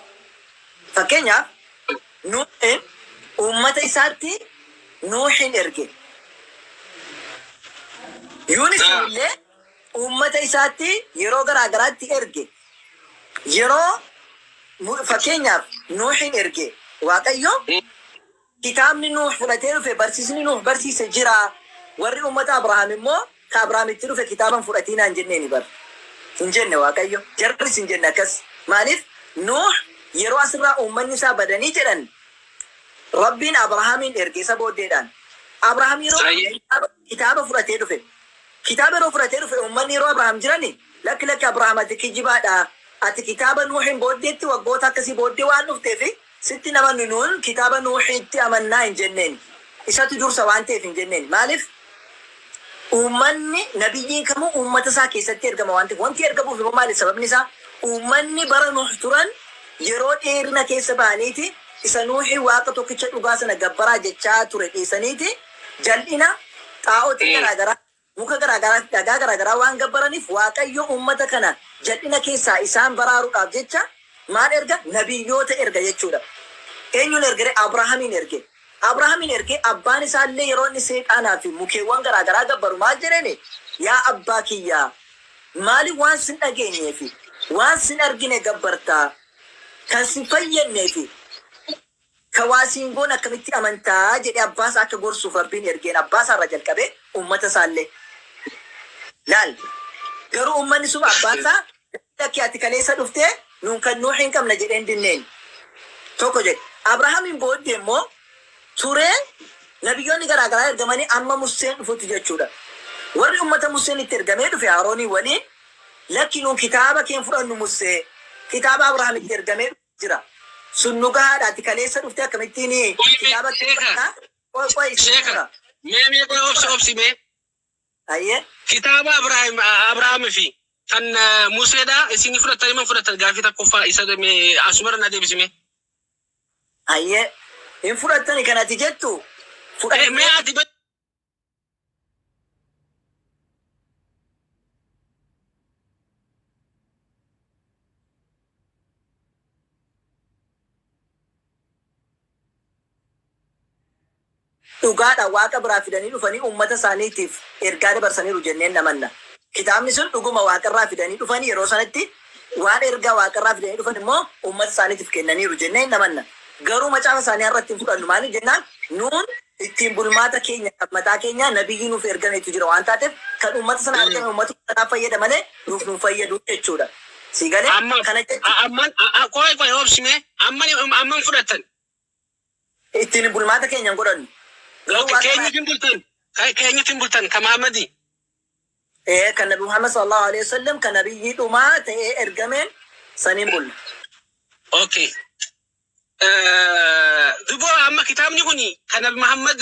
Fakkeenyaaf, Nuuhin uummata isaatti Nuuhin erge. Yuunis illee uummata isaatti yeroo garaa garaatti erge. Yeroo fakkeenyaaf Nuuhin erge Waaqayyo, kitaabni Nuuh fudhatee dhufe, barsiisni Nuuh barsiise jira. Warri uummata Abrahaam immoo ka Abrahaamitti dhufe kitaaban fudhatiinaan jenneeni bar. Hin jenne Waaqayyo. Jarris hin jenne akkas. Maaliif? Nuuh yeroo asirraa uummanni isaa badanii jedhan, Rabbiin Abrahaamiin erge isa booddeedhaan. Abrahaam yeroo kitaaba fudhatee dhufe. Kitaaba yeroo fudhatee dhufe, uummanni yeroo Abrahaam jirani, "Lakki, lakki, Abrahaam, ati kijibaadha. Ati kitaaba Nuuhin booddeetti waggoota akkasii booddee waan dhufteefi sitti namannu, nuun kitaaba Nuuhiitti amannaa" hin jenneen. Isatu dursa waan ta'eef hin jenneen. Maaliif? Uummanni, nabiyyiin kamuu uummata isaa keessatti ergama waan ta'eef, wanti ergamuuf immoo maali sababni isaa? Uummanni bara Nuuh turan yeroo dheerina keessa bahaniiti isa Nuuhi Waaqa tokkicha dhugaa sana gabbaraa jechaa ture dhiisaniiti jal'ina, xaa'otii garaagaraa, muka garaagaraa fi dhagaa garaagaraa waan gabbaraniif, Waaqayyo uummata kana jal'ina keessaa isaan baraaruudhaaf jecha maal erga? Nabiyyoota erga jechuudha. Eenyuun ergere? Abrahaamiin erge. Abrahaamiin erge. Abbaan isaallee yeroo inni seexaanaa fi mukeewwan garaagaraa gabbaru maal jedheeni? "Yaa abbaa kiyyaa, maaliif waan sin dhageenyee fi waan sin argine gabbartaa? Kan sin fayyannee fi ka waa siin goon akkamitti amantaa?" jedhee abbaa isaa akka gorsuuf Rabbiin ergeen. Abbaa isaa irraa jalqabee uummata isaallee laal. Garuu uummanni sun abbaan isaa, "Lakki, ati kaleessa dhuftee, nuun kan Nuuhi hin qabna" jedheen dinneen. Tokko jedhe. Abrahaamiin booddee immoo turee nabiyyoonni garaa garaa ergamanii amma Museen dhufutti jechuudha. Warri uummata Museen itti ergamee dhufe Aroonii waliin, "Lakki, nuun kitaaba keen fudhannu, Musee, kitaaba Abrahaam itti ergamee jira. Sun nu gahaadha. Ati kaleessa dhuftee akkamittiin kitaaba kee Sheeka. fudhanna?" Qoy, qoy. Sheeka. Mee, mee, qoy, obsi, obsi mee. Ayyee. Kitaaba Abrahaam Abrahaam fi kan Museedha isin fudhattanii man fudhattan? Gaafii tokkoffaa isa mee asumarra na deebisime. Ayyee. Hin fudhattani kan ati jettu Mee fudhannee ati Dhugaadha, Waaqa biraa fidanii dhufanii uummata isaaniitiif ergaa dabarsaniiru jenneen namanna. Kitaabni sun dhuguma Waaqarraa fidanii dhufanii, yeroo sanatti waan ergaa Waaqarraa fidanii dhufan immoo uummata isaaniitiif kennaniiru jenneen namanna. Garuu macaafa isaanii har'a ittiin fudhannu maaliif jennaan nuun ittiin bulmaata keenya kan mataa keenya nabiyyi nuuf ergametu jira waan taateef kan uummata sana argame uummata sanaaf fayyada malee nuuf nun fayyadu jechuudha. Si galee Amma kana jechuun amman qoy qoy obsime amman amman fudhatan. Ittiin bulmaata keenya hin godhannu. Garuu Okay, waan kana keenyutiin bultan. Keenyutiin bultan ka Muhammadi. Kan Nabi Muhammad sallallahu alaihi wasallam kan nabiyyi dhumaa ta'ee ergameen saniin bulla. Okay. Dubo amma kitaabni kun kan Nabi Muhammad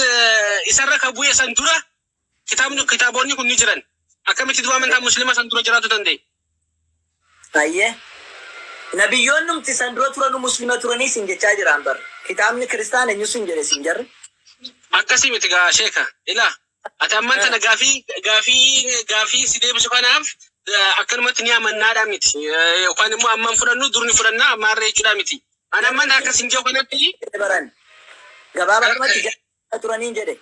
isarra ka bu'e san dura kitaabni kitaabonni kun ni jiran. Akkamitti duba amantaa musliima san dura jiraatu danda'e? Ayyee. Nabiyyoonni san dura turanu muslima turanii sin jechaa jiraan bar. Kitaabni kiristaana eenyu sin jedhe sin jarri. Akkasii miti gaa sheeka. Ilaa ati amman tana gaafii gaafii gaafii si deebisu kanaaf akkanumatti ni amannaadha miti. Yookaan immoo amman fudhannu dur ni fudhannaa ammaarra jechuudha miti. Ani amman akkas hin jiru kanatti Baran. Gabaabumatti jechaa turaniin jedhe.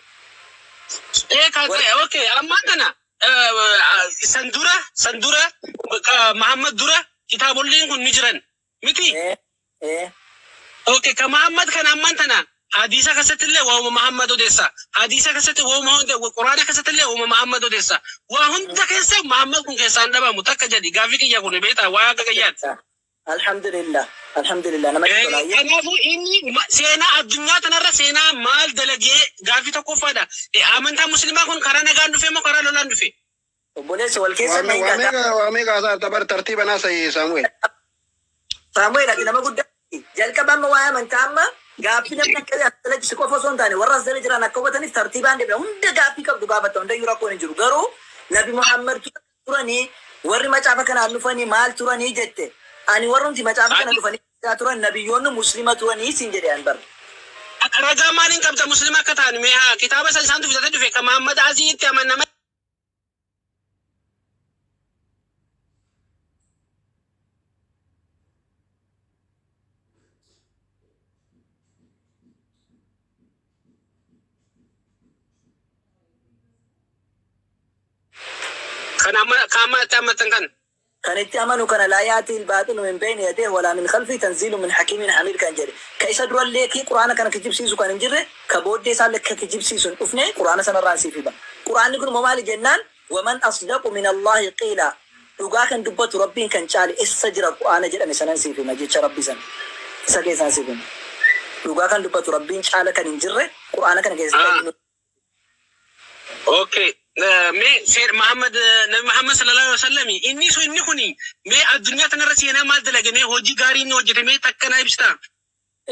Ee kan ta'e okay amman tana san dura ka Muhammad dura kitaabolleen kun ni jiran miti. Ee. Ee. Okay, ka Muhammad kan amman tana hadiisa keessatti illee waa'uma Muhammad odeessa. Hadiisa keessatti waa'uma hunda, Quraana keessatti illee waa'uma Muhammad odeessa. Waa hunda keessa Muhammad kun keessaan dhabamu takka jedhi gaafii kiyya kun beektaa waa akka kiyyaati. Alhamdulillah. Alhamdulillah. Namatti tola. Ayyee. Kanaafuu inni seenaa addunyaa tanarra seenaa maal dalagee gaafii tokkoffaadha. Amantaa musliimaa kun karaa nagaan dhufe moo karaa lolaan dhufe? Obboleessa wal keessa Waamee hin waamee waamee kaasaa tabar tartiiba naasa'e Saamu'eel. Saamu'eel, ati nama guddaa. Jalqaba amma waa'ee amantaa amma gaaffii namni akka as jala qofa osoo hin taane warra as jala jiran akka hubataniif tartiibaan deemna. Hunda gaaffii qabdu gaafatta, hundayyuu rakkoon hin jiru. Garuu Nabi Muhammad turanii warri macaafa kanaan dhufanii maal turanii jette. Ani warrumti macaafa kana dhufanii turan nabiyyoonni muslima turanii siin jedhe an bara. Ragaa maaliin qabda muslima akka ta'an? Mee haa kitaaba isa isaantu fidatee dhufe ka Muhammad asii itti amanama. Kan amma kan amma itti amantan kan. Kan itti amanu kana لا يأتيه الباطل من بين يديه ولا من خلفه تنزيل من حكيم حميد kan jedhe. Ka isa durallee ki quraana kana kijibsiisu kan hin jirre, ka booddee isaallee ka kijibsiisu hin dhufne quraana sanarraan siif hima. Quraanni kun immoo maali jennaan ومن أصدق من الله قيلا dhugaa kan dubbatu rabbiin kan caale essa jira quraana jedhame sanan siif hima jecha rabbi sana. Isa keessaan siif hima. Dhugaa kan dubbatu rabbiin caala kan hin jirre quraana kana keessatti. Okay. Mee seer Muhammad, Nabi Muhammad sallallahu alaihi wasallam inni sun inni kuni mee addunyaa tanarra seenaa maal dalage? Mee hojii gaarii inni hojjete mee takka na ibsitaa?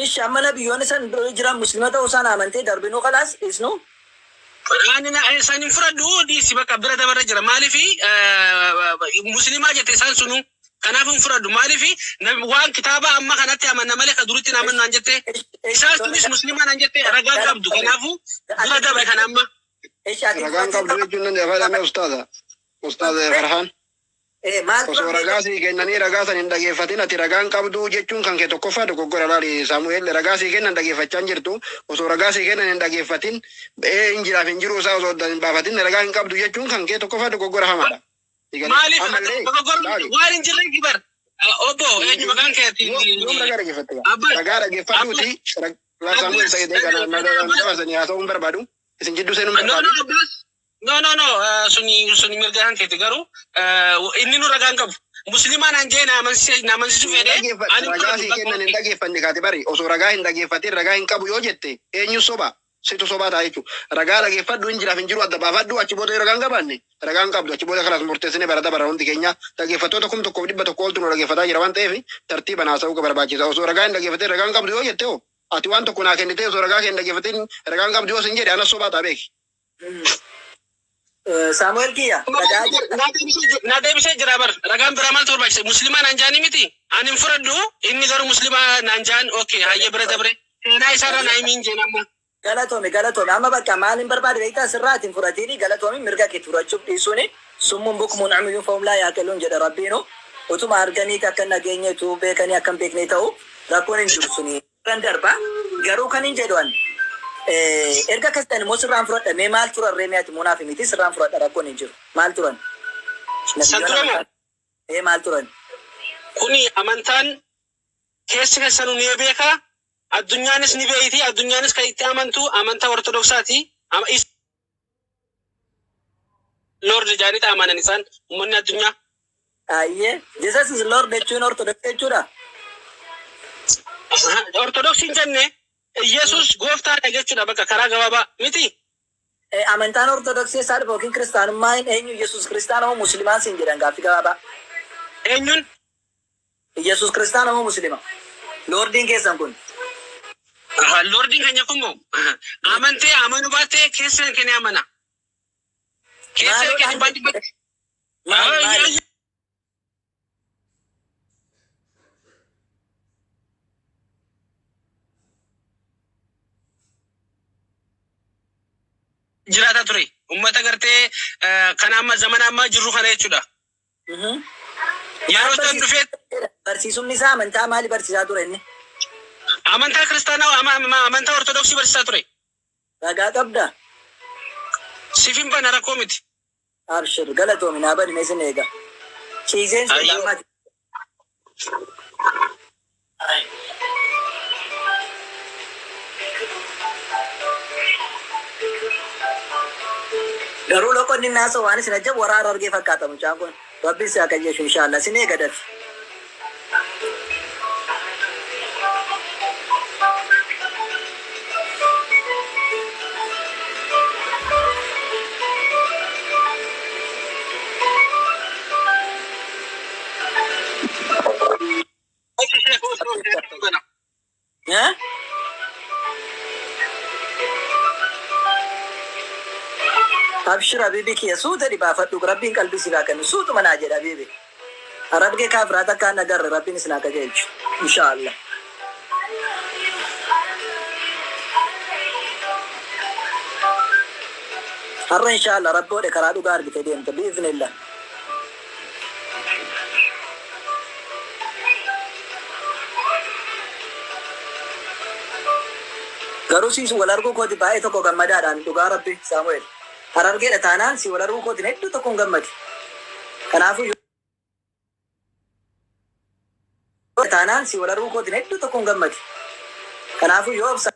Ishi amma nabiyyoonni san dura jiran muslima ta'uu isaan amantee darbinuu kalaas dhiisnu. Ani na isaan hin fudhadhu, dhiisi, bakka bira dabarra jira. Maaliif muslimaa jette isaan sunu, kanaaf hin fudhadhu. Maaliif waan kitaaba amma kanatti amanna malee ka duritti hin amannu naan jette. Isaan sunis muslimaa naan jette, ragaa qabdu, kanaafuu bira dabre kana amma. Ishi ati Ragaan qabdu jechuun nan afaan ustaaza. Ustaaza Farhaan. Maal Osoo ragaa sii kennanii ragaa san hin dhageeffatin ati ragaan qabdu jechuun kan kee tokkoffaa dogoggora. Laali Saamu'eel, ragaa sii kennan dhageeffachaa hin jirtu. Osoo ragaa sii kennan hin dhageeffatin, hin jiraaf hin jiru isaa osoo hin baafatin ragaa hin qabdu jechuun kan kee tokkoffaa dogoggora hamaadha. Maaliif Ammallee dogoggora laali. waan hin jirre kibar. Obbo eenyu maqaan keeti? Yoom ragaa dhageeffatte? Abbas. Ragaa dhageeffadhuuti. Saamu'eel ta'ee kana dabarsanii haasa'uu hin barbaadu. Isin jidduu seenuu hin No, barbaadu. no, Abbas. No, no, no. Suni mirga kan keeti, garuu inni nu ragaan qabu. Muslimaa naan jee na amansiisuu fedhee ani Ragaa sii kennan hin dhageeffanne kaate bari. Osoo ragaa hin dhageeffatin ragaa hin qabu yoo jette eenyu soba? Situ sobaa ta'a jechuudha. Ragaa dhageeffadhu, hin jiraaf hin jiru adda baafadhu. Achi booda yoo ragaan qabaanne ragaan qabdu, achi booda kalaas murteessinee bara dabara. Hundi keenya dhageeffattoota 1100 oltu nu dhageeffataa jira waan ta'eef tartiiban haasa'uu barbaachisa. Osoo ragaa hin dhageeffatin ragaan qabdu yoo jette hoo, ati waan tokko naa kennitee osoo ragaa kee hin dhageeffatin ragaan qabdu yoo sin jedhe anas sobaa ta'a beeki. Saamu'eel kiyya ragaa Na deebisee jira bar. Ragaan biraa maaltu barbaachisa? Muslimaa naan jaanii miti. Ani hin fudhadhu, inni garuu muslimaa naan jaan. Okay, hayyee, bira dabre. Seenaa isaarra naa himiin jeen amma. Galatoomi, galatoomi. Amma bakka maaliin barbaade beektaa? Sirraatiin fudhatiini galatoomi. Mirga kee fudhachuuf dhiisuuni صم بكم عمي فهم لا يعقلون jedha rabbiinu. Utuma arganii akka hin dhageenyetu beekanii akka hin beekne ta'u rakkoon hin jiru suni. Kan darba garuu kan hin jedhu ani. Erga akkas ta'an immoo sirraan fudhadha. Mee maal turan ree? Mee ati munaaf miti, sirraan fudhadha, rakkoon hin jiru. Maal turan? San dura moo? Maal turan? Kuni amantaan keessi keessanuu ni beekaa. Addunyaanis ni beeyti, addunyaanis kan itti amantu amantaa Ortodoksaati. Lord jaanitti amanan isaan uummanni addunyaa. Ayyee, Jesus is Lord jechuun Ortodoksii jechuudha. Ortodoksiin jenne Yesus gooftaadha jechuudha bakka karaa gabaabaa miti. Amantaan Ortodoksii eessaa dhufa yookiin kiristaanummaan eenyu, Yesus kiristaana moo musliimaan siin jedhan, gaaffii gabaabaa. Eenyuun? Yesus kiristaana moo musliima? Lordiin keessan kun. Lordiin keenya kun moo amantee amanuu baattee keessan keenya amana. Keessa keenya baay'ee. Maal maal? Jiraata ture. Uummata gartee kan amma zamana ammaa jirru kana jechuudha. Yeroo isaan dhufee Barsiisumni isaa amantaa maali barsiisaa ture inni? Amantaa kiristaanaa, amantaa Ortodoksii barsiisaa ture. Ragaa qabdaa? Sifin bana, rakkoo miti. Abshir, galatoomi, naa bani, mee sin eega. Ciiseen sin Ayyoo. gammati. Garuu loqonni naasoo waan isin ajjabu warra Harargee fakkaata mucaan kun. Rabbi si haa qajeelchu inshallah. Sin eega, dafi. Eh? Abshir habibi kiyya, suuta dhibaafadhu, Rabbiin qalbii si haa kennu, suutuma naa jedha habibi. Harargee kaafiraa takka hin agarre, Rabbiin isin haa qajeelchu inshallah. Har'a inshallah Rabbi godhe karaa dhugaa argite deemte biiznillah. Garuu siis wal arguu kooti baay'ee tokko gammadaadhaan, dhugaa Rabbi, Saamu'eel. Harargeedha taanaan si wal arguu kootiin hedduu tokkoon gammade. Kanaafuu yoo taanaan si wal arguu kootiin hedduu tokkoon gammade. Kanaafuu yoo obsa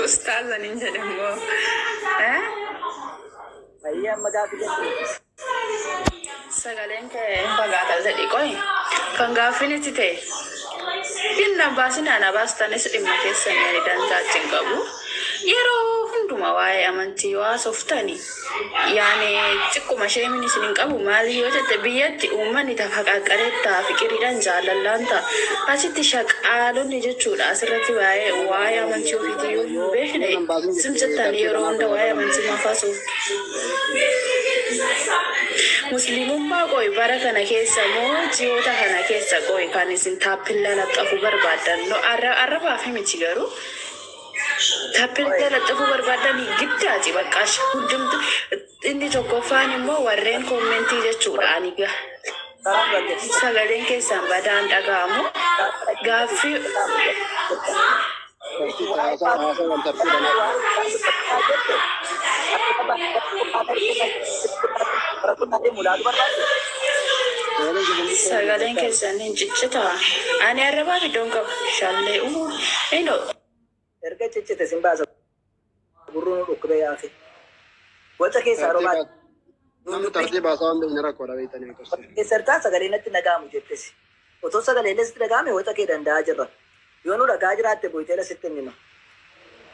Ustaazan hin jedhamu. Eh? Ayyee amma gaaffii jettu. Sagaleen kee fagaata jedhi qoyi. Kan gaaffiin itti ta'e. Dhimma baasinaan baastanis dhimma keessan yaani dantaa achi hin qabu. Yeroo hundumaa waa'ee amantii yoo haasoftani yaani xiqquma sheemin isin hin qabu maali yoo jette biyyatti uummanni tafaqaqqareettaa fiqiriidhaan jaalallaan ta'a. Asitti shaqaalonni jechuudha asirratti waa'ee amantii ofiitii yoo hin beekne simsittanii yeroo hunda waa'ee amantii maaf haasoftu. Musliimummaa qoy bara kana keessa moo ji'oota kana keessa qoy kan isin taappellaa laxxafuu barbaaddan no arrabaaf miti garuu taappellaa laxxafuu barbaaddan giddaati bakka hundumtu inni tokkoffaan immoo warreen koomentii jechuudha ani sagaleen keessan badaan dhaga'amu gaaffii Haasaa haasaa wal tartiibaan. Sagaleen keessan hin ciccita ani arrabaaf iddoon qaba shallee uu ino Erga ciccite sin baasa gurruun dhukkubee yaafe. Waca keessaa roobaa Namni tartiiba haasaa waan beekne rakkoodha beektanii akkas. Keessartaa sagalee natti dhaga'amu jettesi. Otoo sagalee sitti dhaga'ame waca kee danda'aa jirra. Yoo nu dhagaa jiraatte buyiteela sitti hima.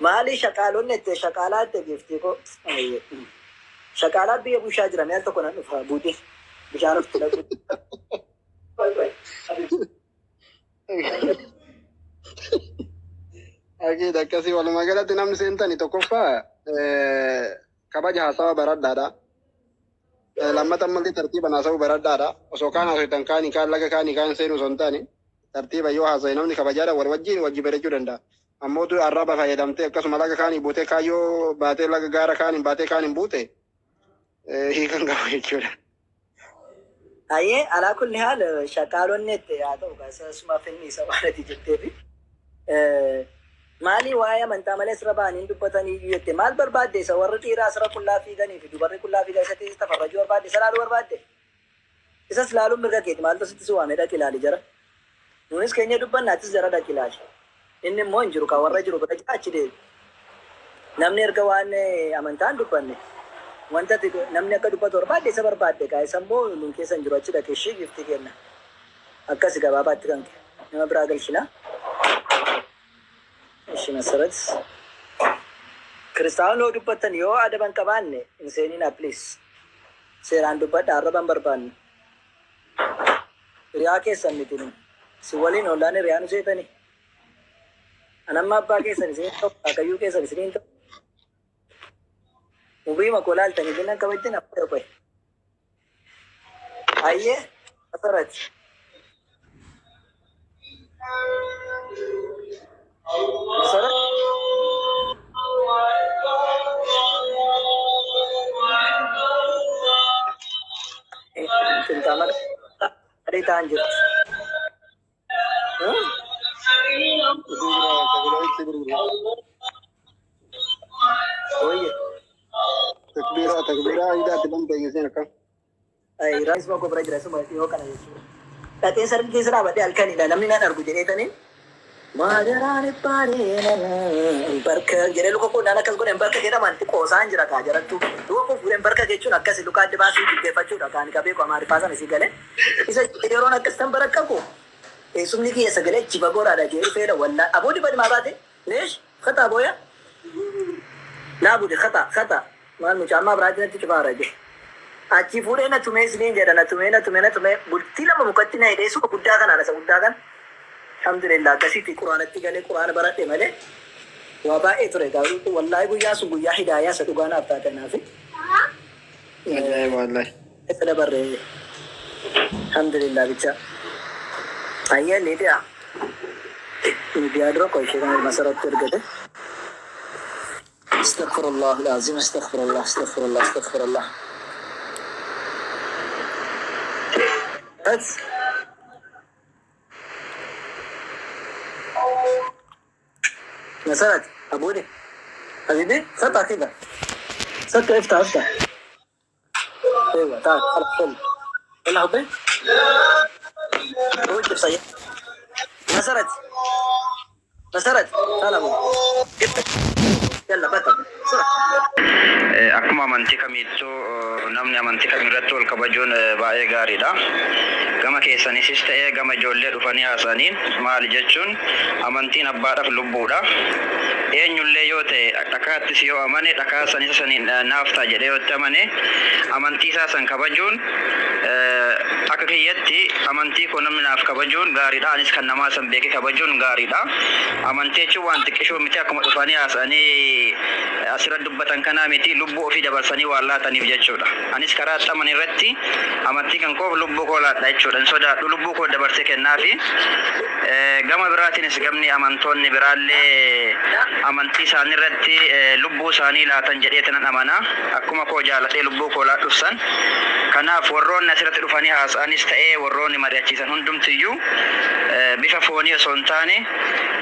Maali shaqaalonni itti shaqaalaa itti geeftii koo shaqaalaa biyya bushaa jira mi'a tokko nan dhufa buutee bishaan ofitti dhaqu. Akeeda akkasii walumaa galatti namni seentani tokkoffaa kabaja haasawa baradhaadha. Lammata ammallee tartiiban haasawuu baradhaadha. Osoo kaan haasoftan kaanii kaan laga kaanii kaan seenuu osoo hin taane tartiiba yoo haasawe namni kabajaadha wal wajjin wajji barachuu danda'a. Ammootu arraba fayyadamtee akkasuma laga kaanii buutee kaayyoo baatee laga gaara kaaniin baatee kaaniin buute hiikan qaba jechuudha. Ayyee alaa kulli haal shaqaalonni itti haa ta'u kaasumaaf inni isa waan ati jetteefi. Maali waa'ee amantaa malee asirra ba'anii dubbatanii iyyuu jette maal barbaadde isa warri dhiiraa asirra qullaa fiiganii fi dubarri qullaa fiigan isa keessa tafarrajuu barbaadde isa laaluu barbaadde. Isas laaluun mirga keeti maaltu sitti si waame dhaqi ilaali jara. Nunis keenya dubbanna atis jara dhaqi ilaali. Inni immoo hin jiru kan warra jiru bira jira achi deebi. Namni erga waan amantaa hin dubbanne wanta namni akka dubbatu barbaadde isa barbaadde kaa isa immoo nun keessa hin jiru achi dhaqe ishii gifti kenna. Akkasi gabaabaatti kan kee nama biraa galchina. Ishi Masarat. Kiristaanonni yoo dubbattan yoo adaban qabaanne hin seeninaa please. Seeraan dubbadha arraba hin barbaanne. Hiriyaa keessan miti nu. Si waliin ollaan hiriyaa nu seetani. Anamma abbaa keessan isiniin ta'u, akaakayyuu keessan isiniin ta'u. Umurii makoo laaltanii binnan kabajjin abbaa qoy. Ayyee Masarat. Masarat. Cintaama adii ta'an jirti. Ooyye. Takbiiraa takbiiraa idaatti bamtee geesseen akkam. Raayis makoo bira jira suma dhiyoo kana jechuudha. Dhaqee sarbii keessa dhaabadhee halkanidha namni nan argu jedheetanii. Maajaraan ibbaanee barka jedhee luka koo naan akkas godhan barka jedhaman qoosaan jira kaa jarattu. Luka koo fuudheen barka jechuun akkasi luka adda baasuu jilbeeffachuudha kaan qabee koo amaariffaa sana si galee. Isa yeroon akkas tan baraqqaqu eessumni kiyya sagalee jiba goraadha jedhee dhufeedha wallaa aboodi badimaa baate leesh khataa booya laa bude khataa khataa maal mucaa ammaa biraatti natti cufaara jedhe. Achi fuudhee na tumee isiniin jedha na tumee na tumee na tumee bultii lama mukatti na hidhee suba guddaa kanaan isa guddaa kan. Alhamdulillah akkasitti quraanatti galee quraana baradhe malee waa baay'ee ture garuu wallaahi guyyaa sun guyyaa hidaayaa isa dhugaa naaf taate naafi. Ajaa'iba wallaahi. Isa dabarre alhamdulillah bicha. Ayyee Liidiyaa. Liidiyaa dura koo ishee kana masaratti ergate. استغفر الله العظيم استغفر الله استغفر الله استغفر الله بس مسألة أبوني حبيبي خطأ كده سكر افتح افتح ايوه تعال خلاص يلا يلا حبي وانت بصيح مسرت مسرت تعال ابو. Yalla bakka. Sura. Akkuma amantii kamittuu namni amantii kamirratti wal kabajuun baay'ee gaariidha. Gama keessanis ta'ee gama ijoollee dhufanii haasa'aniin maali jechuun amantiin abbaadhaaf lubbuudha. Eenyullee yoo ta'e dhakaattis yoo amane dhakaa sanis saniin naaf ta'a jedhee yoo itti amane amantii isaa san kabajuun akka kiyyatti amantii koo namni naaf kabajuun gaariidha. Anis kan namaa san beekee kabajuun gaariidha. Amantii jechuun waan xiqqishoo miti akkuma dhufanii haasa'anii asirra dubbatan kanaa miti lubbuu ofii dabarsanii waan laataniif jechuudha. Anis karaa itti amane irratti amantii kan koof lubbuu koo laadha jechuudha. Hin sodaadhu lubbuu koo dabarsee kennaafi. Gama biraatiinis gamni amantoonni biraallee amantii isaanii irratti lubbuu isaanii laatan jedhee nan amana. Akkuma koo jaaladhee lubbuu koo laadhuuf san. Kanaaf warroonni asirratti dhufanii haasa'anis ta'ee warroonni mari'achiisan hundumtiyyuu bifa foonii osoo hin taane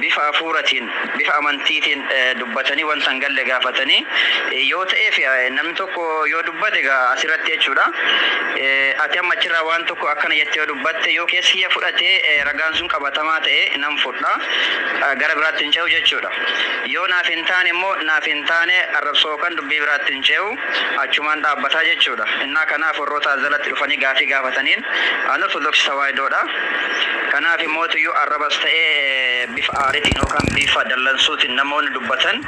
bifa hafuuratiin bifa amantiitiin dubbatanii wanta hin galle gaafatanii yoo ta'eef namni tokko yoo dubbate egaa asirratti jechuudha. Ati amma achirraa waan tokko akkana jettee yoo dubbatte yoo keessi kiyya fudhatee ragaan sun qabatamaa ta'e nan fudha. Gara biraatti hin ce'u jechuudha. Yoo naaf hin taane immoo naaf hin taane arrabsoo yookaan dubbii biraatti hin ce'u achumaan dhaabbataa jechuudha. Innaa kanaaf warroota jalatti dhufanii gaafii gaafataniin ani Ortodoksii Tawaahidoodha. Kanaaf immoo iyyuu arrabas ta'ee bifa aariitiin yookaan bifa dallansuutiin namoonni dubbatan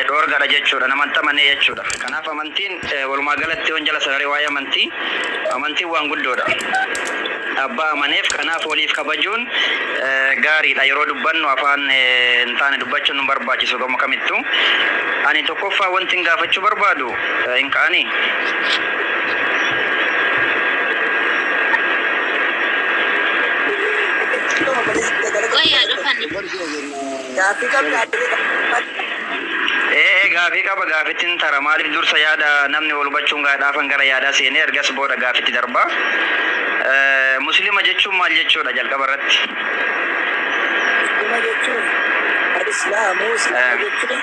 dhoorgadha jechuudha. Nama hin amanee jechuudha. Kanaaf amantiin walumaa galatti yoon jala sararee waa'ee amantii amantiin waan guddoodha. Abbaa amaneef kanaaf waliif kabajuun gaariidha. Yeroo dubbannu afaan hin taane dubbachuun nu barbaachisu gama kamittuu. Ani tokkoffaa wanti hin gaafachuu barbaadu hin ka'anii. Qoyyaa dhufan. Gaaffii qabdaa? Gaafii qaba gaafittiin tara maaliif dursa yaada namni wal hubachuun gaadhaafan gara yaadaa seenee ergas booda gaafitti darba. Muslima jechuun maal jechuudha jalqaba irratti? Muslima jechuun al-Islaamu Islaama jechuun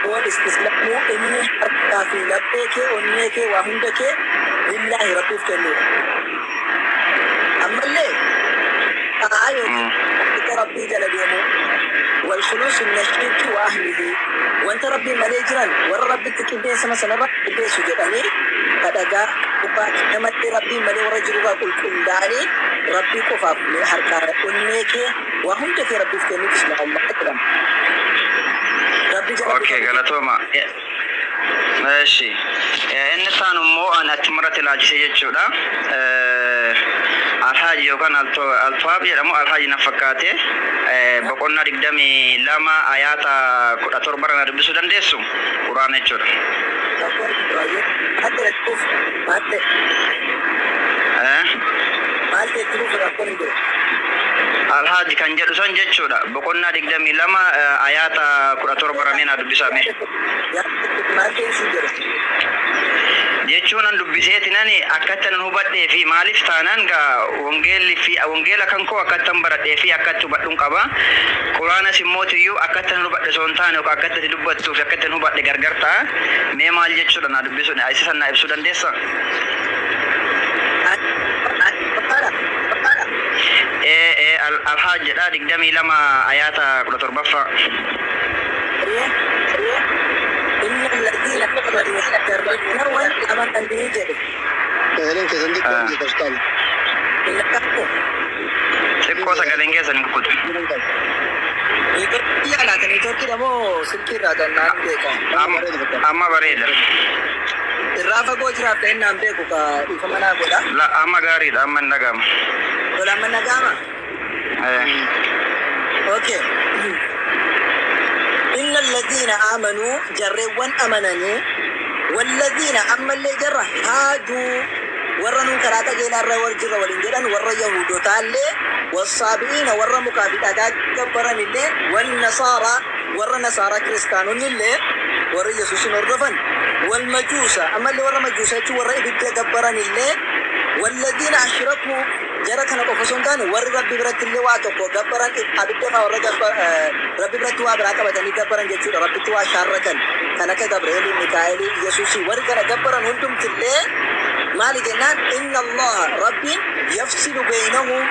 huwa al-istislaamu inni harkaa fi laphee kee onnee kee waa hunda kee lillaahi rabbiif kennuudha. Ammallee xaa'aa yookiin qixa rabbii jala deemuu wal khuluusu min ashirki wa ahlihi wanta rabbiin malee jiran warra rabbitti qindeessama sanarra qindeessu jedhanii kadhagaa gubbaa namatti rabbiin malee warra jirurraa qulqullaa'anii rabbii qofaaf harkaa onnee kee waa hunda kee rabbiif kennuuf islaamummaa jedhama. Rabbi jala Okay, galatooma. Eshi. Inni taan immoo ani achumarratti ilaalchise jechuudha. Alhaaji yookaan Altoab jedhamu Alhaaji na fakkaate boqonnaa 22 ayaata 17 irra na dubbisuu dandeessu Quraana jechuudha. Maal ta'e dhufu maal ta'e maal ta'e dhufu rakkoon hin jiru. Alhaaji kan jedhu san jechuudha. Boqonnaa 22 ayaata 17 irra mee na dubbisaa mee. Maal ta'e si jedhu. Jechuun an dubbiseeti nani akkatti nan hubadhee fi maaliif taanaan gaa wangeelli fi wangeela kan koo akkatti an baradhee fi akkatti hubadhuun qaba. Quraanas immoo tiyyuu akkatti nan hubadhe osoo hin taane yookaan akkatti ati dubbattuu fi akkatti an hubadhe gargar ta'a. Mee maal jechuudha naa dubbisuun isa san naa ibsuu dandeessaa? Alhaaj jedha 22 ayaata 17ffaa. Inna alladhiina kafaru jarreewwan amananii jedhe. Sagaleen keessan xiqqoo hin jirtu ustaaz. Inna kakku. Xiqqoo sagaleen keessan hin kukkutu. Neetworkii yaalaata neetworkiidha moo silkii irraa kan naan beeka. Amma bareeda. Irraa fagoo jiraaf ta'e naan beeku ka dhiifama naa godha. La amma gaariidha amma hin dhaga'amu. Tola amma naga'ama. Okay. Inna alladhiina aamanuu jarreewwan amananii walladhiina ammallee jarra haaduu warra nuun karaa qajeelaa irra warra jirra waliin jedhan warra yahudotaallee wassaabi'iina warra mukaa fi dhagaa gabbaran illee wal nasaaraa warra nasaaraa kiristaanonni illee warra yesuusin hordofan wal majuusa ammallee warra majuusa jechuun warra ibidda gabbaran illee walladhiina ashrakuu jara kana qofa osoo hin taane warri rabbi biratti illee waa tokko gabbaran abidda faa warra rabbi biratti waa biraa qabatanii gabbaran jechuudha rabbitti waa shaarrakan kan akka Gabreelii, Mikaa'elii, Yesuusii warri kana gabbaran hundumtillee maali jennaan inna Allaha rabbiin yafsilu beeynahum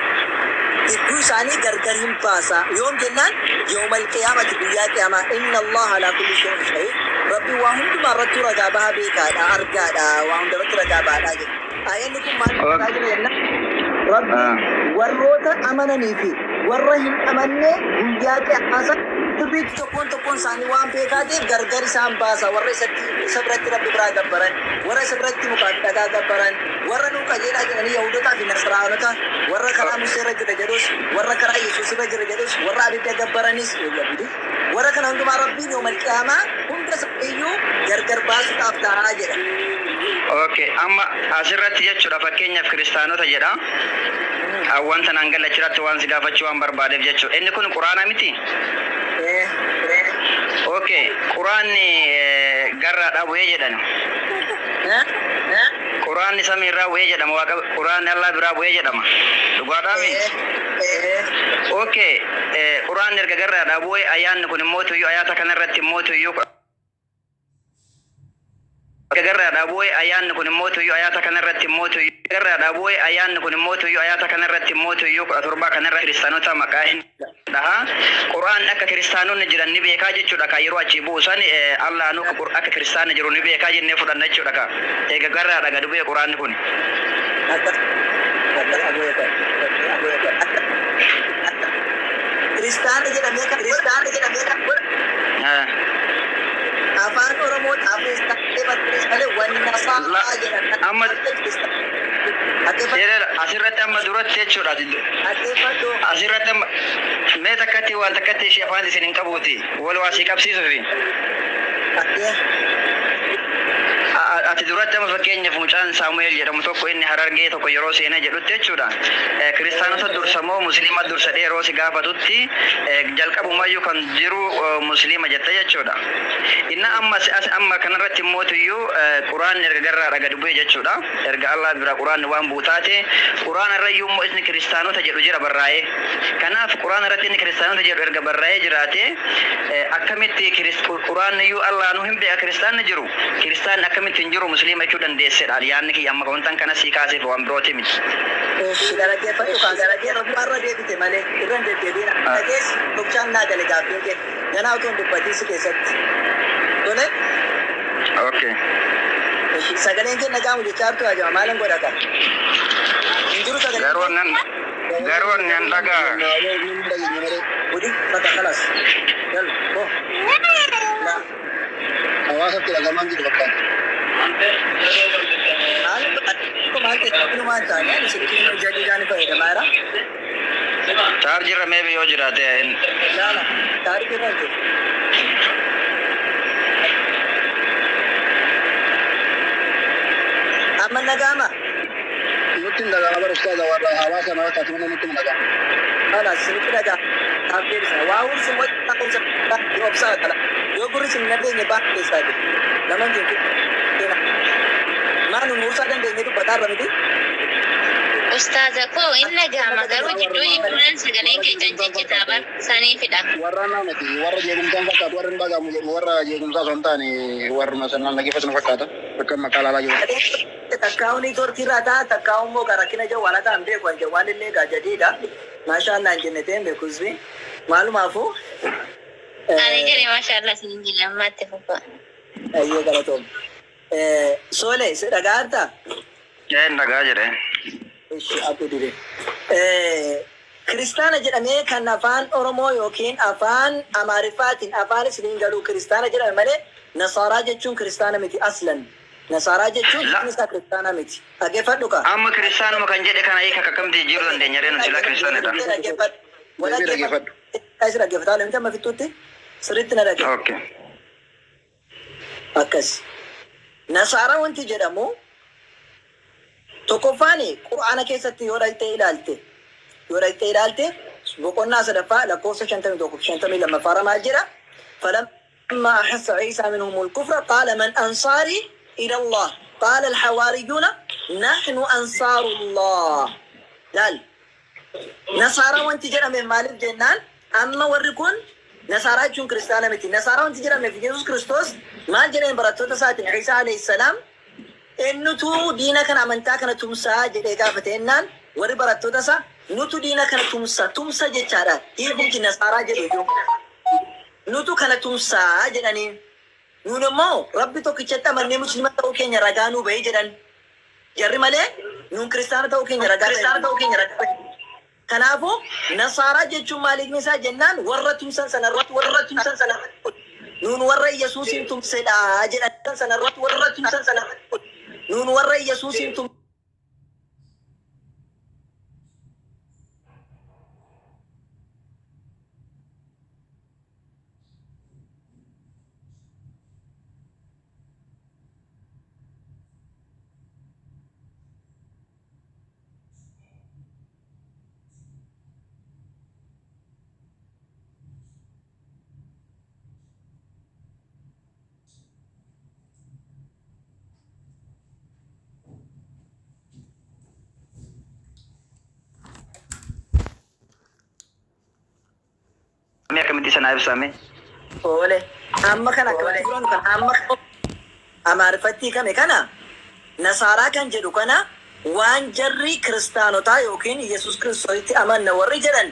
gidduu isaanii gargar hin baasa. Yoom jennaan yawmal qiyaamati, guyyaa qiyaamaa. Inna Allaha alaa kulli shay'in shahiid. Rabbi waa hundumaa irrattuu ragaa baha, beekaadha, argaadha, waa hunda irratti ragaa bahaadha jedha. Aayanni kun maal jedhaa jira jennaan, Rabbi warroota amananii fi warra hin amanne guyyaa qiyaamaa sana sirriitti tokkoon tokkoon isaanii waan beekaa ta'eef gargar isaan baasa. Warra isatti isa biratti Rabbi biraa gabbaran, warra isa biratti mukaa fi dhagaa gabbaran, warra nuu qajeelaa jedhanii Yahudotaa fi Nasraanota, warra karaa Musee irra jira jedhus, warra karaa Yesuus irra jira jedhus, warra abidda gabbaranis, warra kana hundumaa Rabbiin yoomal qiyaamaa hunda isaaniiyyuu gargar baasuudhaaf taa'aa jedha. Okay, amma asirratti jechuudha, fakkeenyaaf kiristaanota jedha. Wanta naan galle achirratti waan si gaafachuu waan barbaadeef jechuudha. Inni kun quraana miti? Eh. Okay, quraanni garraadhaa bu'ee jedhan. Eh? Quraanni samiirraa bu'ee jedhama. Waaqa quraanni Allah biraa bu'ee jedhama. Dhugaadhaami? Eh. Okay, quraanni erga garraadhaa bu'ee, ayyaanni kun immoo tuyyuu ayaata kanarratti immoo tuyyuu garraadhaa bu'ee, ayyaanni kun immoo tuyyuu ayaata kanarratti immoo tuyyuu garraadhaa bu'ee, ayyaanni kun immoo tuyyuu ayaata kanarratti immoo tuyyuu 17 kanarra kiristaanota maqaa hin dhaha. Quraan akka kiristaanonni jiran ni beekaa jechuudha ka yeroo achii buusan Allaanuu akka kiristaanni jiru ni beekaa jennee fudhanna jechuudha ka. Eega garraadha gadi bu'ee quraanni kun. Akka akka kiristaana jedhamee kan afaan Oromoo kiristaana malee wannasaa jedhan. Amma asirratti amma duratti jechuudha. Dhaggeeffadhu. Asirratti amma mee takkatti waan takkatti ishee afaan isin hin qabuuti. Wal waa sii qabsiisuufi. Dhagge. Ati duratti amma fakkeenyaaf mucaan Saamu'eel jedhamu tokko inni Harargee tokko yeroo seenee jedhutti jechuudha. Kiristaanota dursa moo Musliima dursa yeroo si gaafatutti, jalqabumayyuu kan jiru Musliima jette jechuudha. Inna amma amma kanarratti immoo tuyyuu quraanni erga garraadha gadi bu'e jechuudha. Erga Allah bira quraanni waan buutaate, quraana irrayyuu immoo inni kiristaanota jedhu jira barraa'ee. Kanaaf quraana irratti inni kiristaanota jedhu erga barraa'ee jiraate, akkamitti quraanni iyyuu Allaanuu hin beeka kiristaanni jiru. Kiristaanni akkamitti hin jiru Musliima jechuu dandeessedha. Yaanni kiyya amma wantan kana sii kaaseef, waan birooti miti. Eshi, dhaggeeffadhu kaan dhaggeeffadhu, irra deebite malee irra hin deddeebiin. Dhageessi dhokchaan naa gale gaaffiin kee ganaa otoo hin dubbatiin si keessatti. Tole. Okay. Eshi, sagaleen kee nagaamu jechaa jirtu ajama maalin godhata? Hin jiru sagaleen Garuu kee? Garuu nan dhagaa. Budi, fata kalas. Yalla, go. La. Hawaasatti dhagamaan jiru fakkaata. Maal maal ta'e maal ta'e ani silkiin jadiidhaan fayyadamaa jira. Chaarjirra maybe yoo jiraate. Laala, taarikii irra hin jiru. Amma nagaama. Nutti hin dhagama bara ustaaza, warra hawaasa nama fakkaatu malee nutti hin dhagama. Khalas, sirriitti dhagaa. Naaf deebisa. Waa hursi wajjin hursa obsaa kala. Yoo gurri isin hin dandeenye baan keessaa jiru. Nama hin jiru. Maal nu hursaa dandeenye dubbataa irra miti? Ustaaza koo, inni dhagahama, garuu jidduu jidduudhaan sagaleen kee canciccitaa bar saniifidha. Warra naa miti, warra jeequmsaan fakkaatu, warra hin dhagamu jedhu, warra jeequmsaa osoo hin taane warruma sanaan dhaggeeffatu fakkaata. Bakka maqaa ilaalaa jiru. Takkaa'u networkii irraa ta'a, takkaa'u immoo gara rakkina jawwaala ta'an beeku. An jawwaan illee egaa jadiidha. Maashaallah hin jenne ta'een beeku hizbi. Maalumaafuu. Ani jedhe maashaallah isin jedhe, ammaatti fufa. Ayyee, galatoom. Soole, si dhagaa jirtaa? Een, dhagaa jedhe. Ishi abdu dire. Kiristaana jedhamee kan afaan Oromoo yookiin afaan Amaariffaatiin afaan isiniin galuu kiristaana jedhame malee Nasaaraa jechuun kiristaana miti aslan. Nasaaraa jechuun hiikni isaa kiristaana miti. Dhaggeeffadhu kaa. Amma kiristaanuma kan jedhe kana hiika akkamitti jijjiiruu dandeenya ree? Nuti sila kiristaanidha. Dhaggeeffadhu. Deebii dhaggeeffadhu. Isa dhaggeeffataa lamti amma fixuutti sirriitti na dhaggeeffadhu. Okay. Akkas. Nasaaraa wanti jedhamu tokkoffaan Qur'aana keessatti yoo dhaqxee ilaalte, boqonnaa sadaffaa lakkoofsa 51, 52 maal jedha? فلما أحس عيسى منهم الكفر قال من أنصاري إلى الله قال الحواريون نحن أنصار الله. Laal, Nasaaraa wanti jedhame maaliif jennaan, amma warri kun Nasaaraa jechuun kiristaana miti. Nasaaraa wanti jedhameef Yesuus Kiristoos maal jedheen barattoota isaatiin, Ciisaa alayhi salaam, eenyutu diina kana, amantaa kana tumsaa jedhee gaafate jennaan, warri barattoota isaa Nutu diina kana tumsa tumsa jechaadha. Hiikumti nasaaraa jedhu iyyuu. Nutu kana tumsaa jedhanii. Nuun immoo Rabbi tokkichatti amannee muslima ta'uu keenya ragaa nuu bahee jedhan. Jarri malee nuun kiristaana ta'uu keenya ragaa kiristaana ta'uu keenya ragaa. Kanaafuu nasaaraa jechuun maaliifni isaa jennaan warra tumsan sanarratti warra tumsan sanarratti nuun warra Yesuusin tumsedha jedhan sanarratti warra tumsan sanarratti nuun warra Yesuusin tum Mee akkamitti sana ibsame? Oole amma kan akkamitti jiran kan amma Amaariffatti hiikame kana nasaaraa kan jedhu kana waan jarri kiristaanotaa yookiin Yesuus Kiristoositti amanna warri jedhan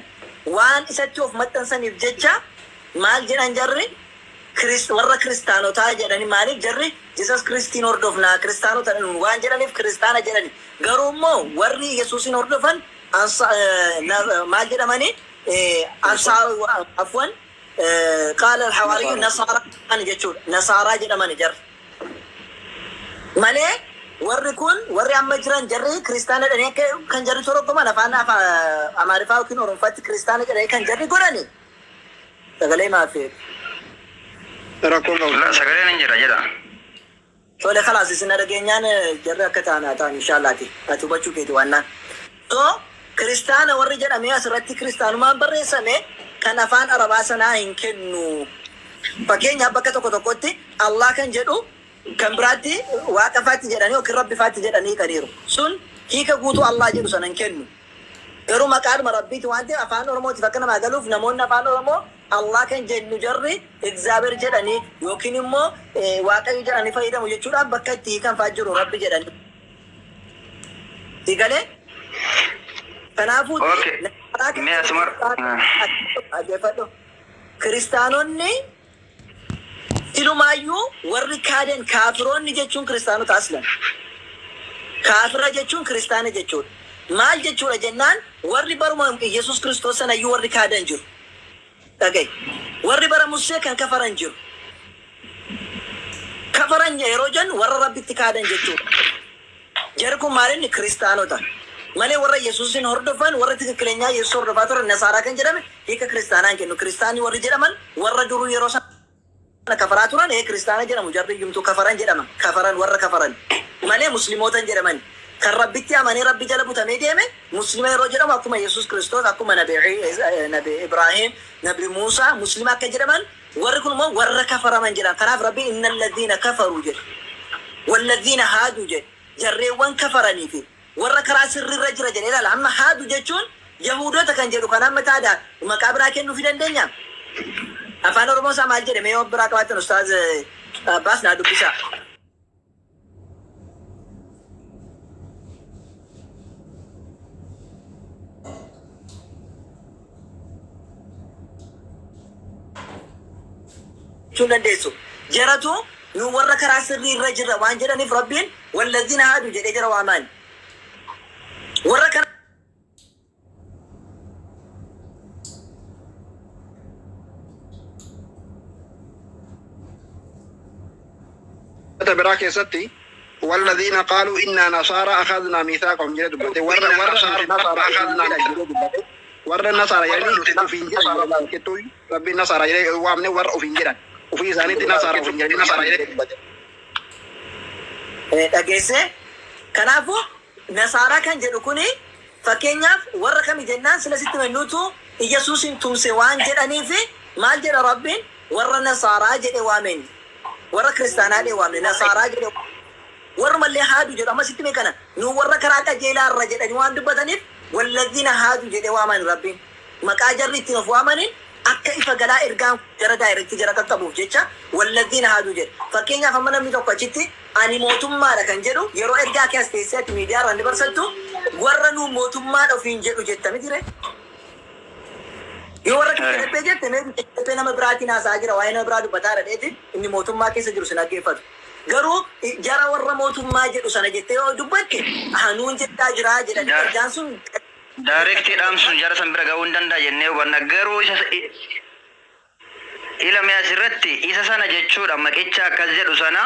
waan isatti of maxxansaniif jecha maal jedhan jarri warra kiristaanotaa jedhani. Maaliif jarri Jesus Kiristiin hordofnaa kiristaanota nuun waan jedhaniif kiristaana jedhani. Garuu immoo warri Yesuusin hordofan maal jedhamani? Ansaa afwan qaala alhawaariyyuu nasaaraa jechuudha. Nasaaraa jedhamani jarri. Malee warri kun warri amma jiran jarri kiristaana jedhanii akka kan jarri toroggoman afaan Amaariffaa yookiin Oromoffaatti kiristaana jedhanii kan jarri godhani. Sagalee maafii. Rakkoon qabu. La, sagaleen hin jira jedha. Tole kalaas isin dhageenyaan jarri akka ta'an haa ta'an inshaallaati. Ati hubachuu keeti waannaan. So kiristaana warri jedhamee asirratti kiristaanumaan barreessame kan afaan Arabaa sanaa hin kennu. Fakkeenyaaf bakka tokko tokkotti Allah kan jedhu kan biraatti Waaqa faatti jedhanii yookiin Rabbi faatti jedhanii kaniiru. Sun hiika guutuu Allah jedhu sana hin kennu. Garuu maqaadhuma Rabbiiti waan ta'eef afaan Oromootiif akka namaa galuuf namoonni afaan Oromoo Allah kan jennu jarri Egzaaber jedhanii yookiin immoo Waaqayyo jedhanii fayyadamu jechuudhaan bakka itti hiikan fa'aa jiru Rabbi jedhanii. Si galee? Kanaafuu Okay. Mee asuma dhaggeeffadhu. Kiristaanonni silumaayyuu warri kaaden kaafiroonni jechuun kiristaanota aslan. Kaafira jechuun kiristaana jechuudha. Maal jechuudha jennaan warri baruma Yesuus Kiristoos sanayyuu warri kaadan jiru. Dhaga'i. Warri bara Musee kan kafaran jiru. Kafaran yeroo jennu warra Rabbitti kaadan jechuudha. Jarri kun maalinni kiristaanota. Malee warra Yesuusin hordofan warra tikikilenyaa Yesuus hordofaa turan nasaaraa kan jedhame hiika kiristaanaa hin kennu. Kiristaanni warri jedhaman warra duruu yeroo sana kafaraa turan kiristaana jedhamu jarri iyyumtuu kafaran jedhama. Kafaran warra kafaran. Malee musliimoota hin jedhaman. Kan Rabbitti amanee Rabbi jala butamee deeme muslima yeroo jedhamu akkuma Yesuus Kiristoos akkuma Nabi Ibrahim, Nabi Muusaa muslima akka jedhaman warri kun immoo warra kafaraman jedhama. Kanaaf Rabbi inna alladhiina kafaruu jedhe. Walladhiina haaduu jedhe. Jarreewwan kafaranii fi warra karaa sirriirra jira jedhee ilaala. Amma haadu jechuun Yahudoota kan jedhu kan amma taada maqaa biraa kennuufii dandeenya. Afaan Oromoo isaa maal jedhe mee yoo biraa qabaattan Ustaaz Abbaas naa dubbisaa. Jechuu dandeessu. Jaratu nu warra karaa sirrii irra jirra waan jedhaniif Rabbiin walladhiina haadu jedhee jara waamaan. Warra karaa biraa keessatti walladhiina qaaluu innaa nasaara akhadnaa miithaaqahum jedhee dubbate. Warra warra nasaara akhadnaa jedhee dubbate. Warra nasaara jedhanii ofiin jedhan jettuu Rabbiin nasaara jedhee waamne warra ofiin jedhan. Ofii isaaniitti nasaara ofiin jedhanii nasaara jedhee dubbate. Dhageesse. Kanaafuu nasaaraa kan jedhu kuni fakkeenyaaf warra kami jennaan sila sitti mennuutu Yesuusin tumse waan jedhaniifi maal jedha Rabbiin warra nasaaraa jedhe waameen. Warra kiristaanaa jedhe waamne nasaaraa jedhe warrumallee haadu jedhu amma sitti mee kana nu warra karaa qajeelaa irra jedhanii waan dubbataniif walladhiina haadu jedhe waaman Rabbiin. Maqaa jarri ittiin of waamaniin akka ifa galaa ergaan jara daayirektii jara qaqqabuuf jecha walladhiina haadu jedhe. Fakkeenyaaf amma namni tokko achitti ani mootummaadha kan jedhu yeroo ergaa kee as teessee ati miidiyaa irraan dabarsattu Warra nu mootummaan ofiin jedhu jetta miti ree? Yoo warra kibba jette, mee kibba nama biraatiin haasa'aa jira, waa'ee nama biraa dubbataa dheeti, inni mootummaa keessa jiru sin dhaggeeffatu. Garuu jara warra mootummaa jedhu sana jettee yoo dubbatte, hanuun jettaa jiraa jedhanii ergaan sun Directiidhaan sun jara san bira ga'uu hin danda'a jennee hubanna. Garuu isa ilame asirratti isa sana jechuudha, maqicha akkas jedhu sana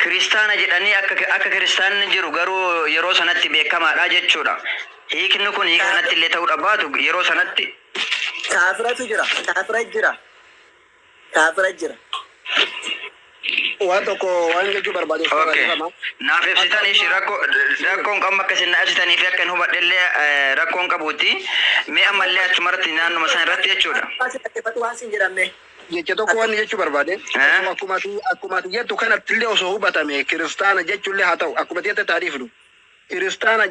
kiristaana jedhanii akka kiristaanni jiru garuu yeroo sanatti beekamaadha jechuudha. Hiikni kun hiika sanatti illee ta'uu dhabaatu yeroo sanatti. Kaafiratu jira, kaafira jira, kaafira jira. Waan tokko waan jechuu barbaade. Okay. Naaf ibsitan ishi rakkoon qabu akka isin na ibsitanii fi akka hin hubadhellee rakkoon qabuuti. Mee ammallee achumarratti naannuma san irratti jechuudha. Waan sin jedhamne. Jecha tokko waan jechuu barbaade. Eh? Akkuma ati jettu kanattillee osoo hubatame, kiristaana jechuullee haa ta'u, akkuma ati jette taariifnu. Kiristaana.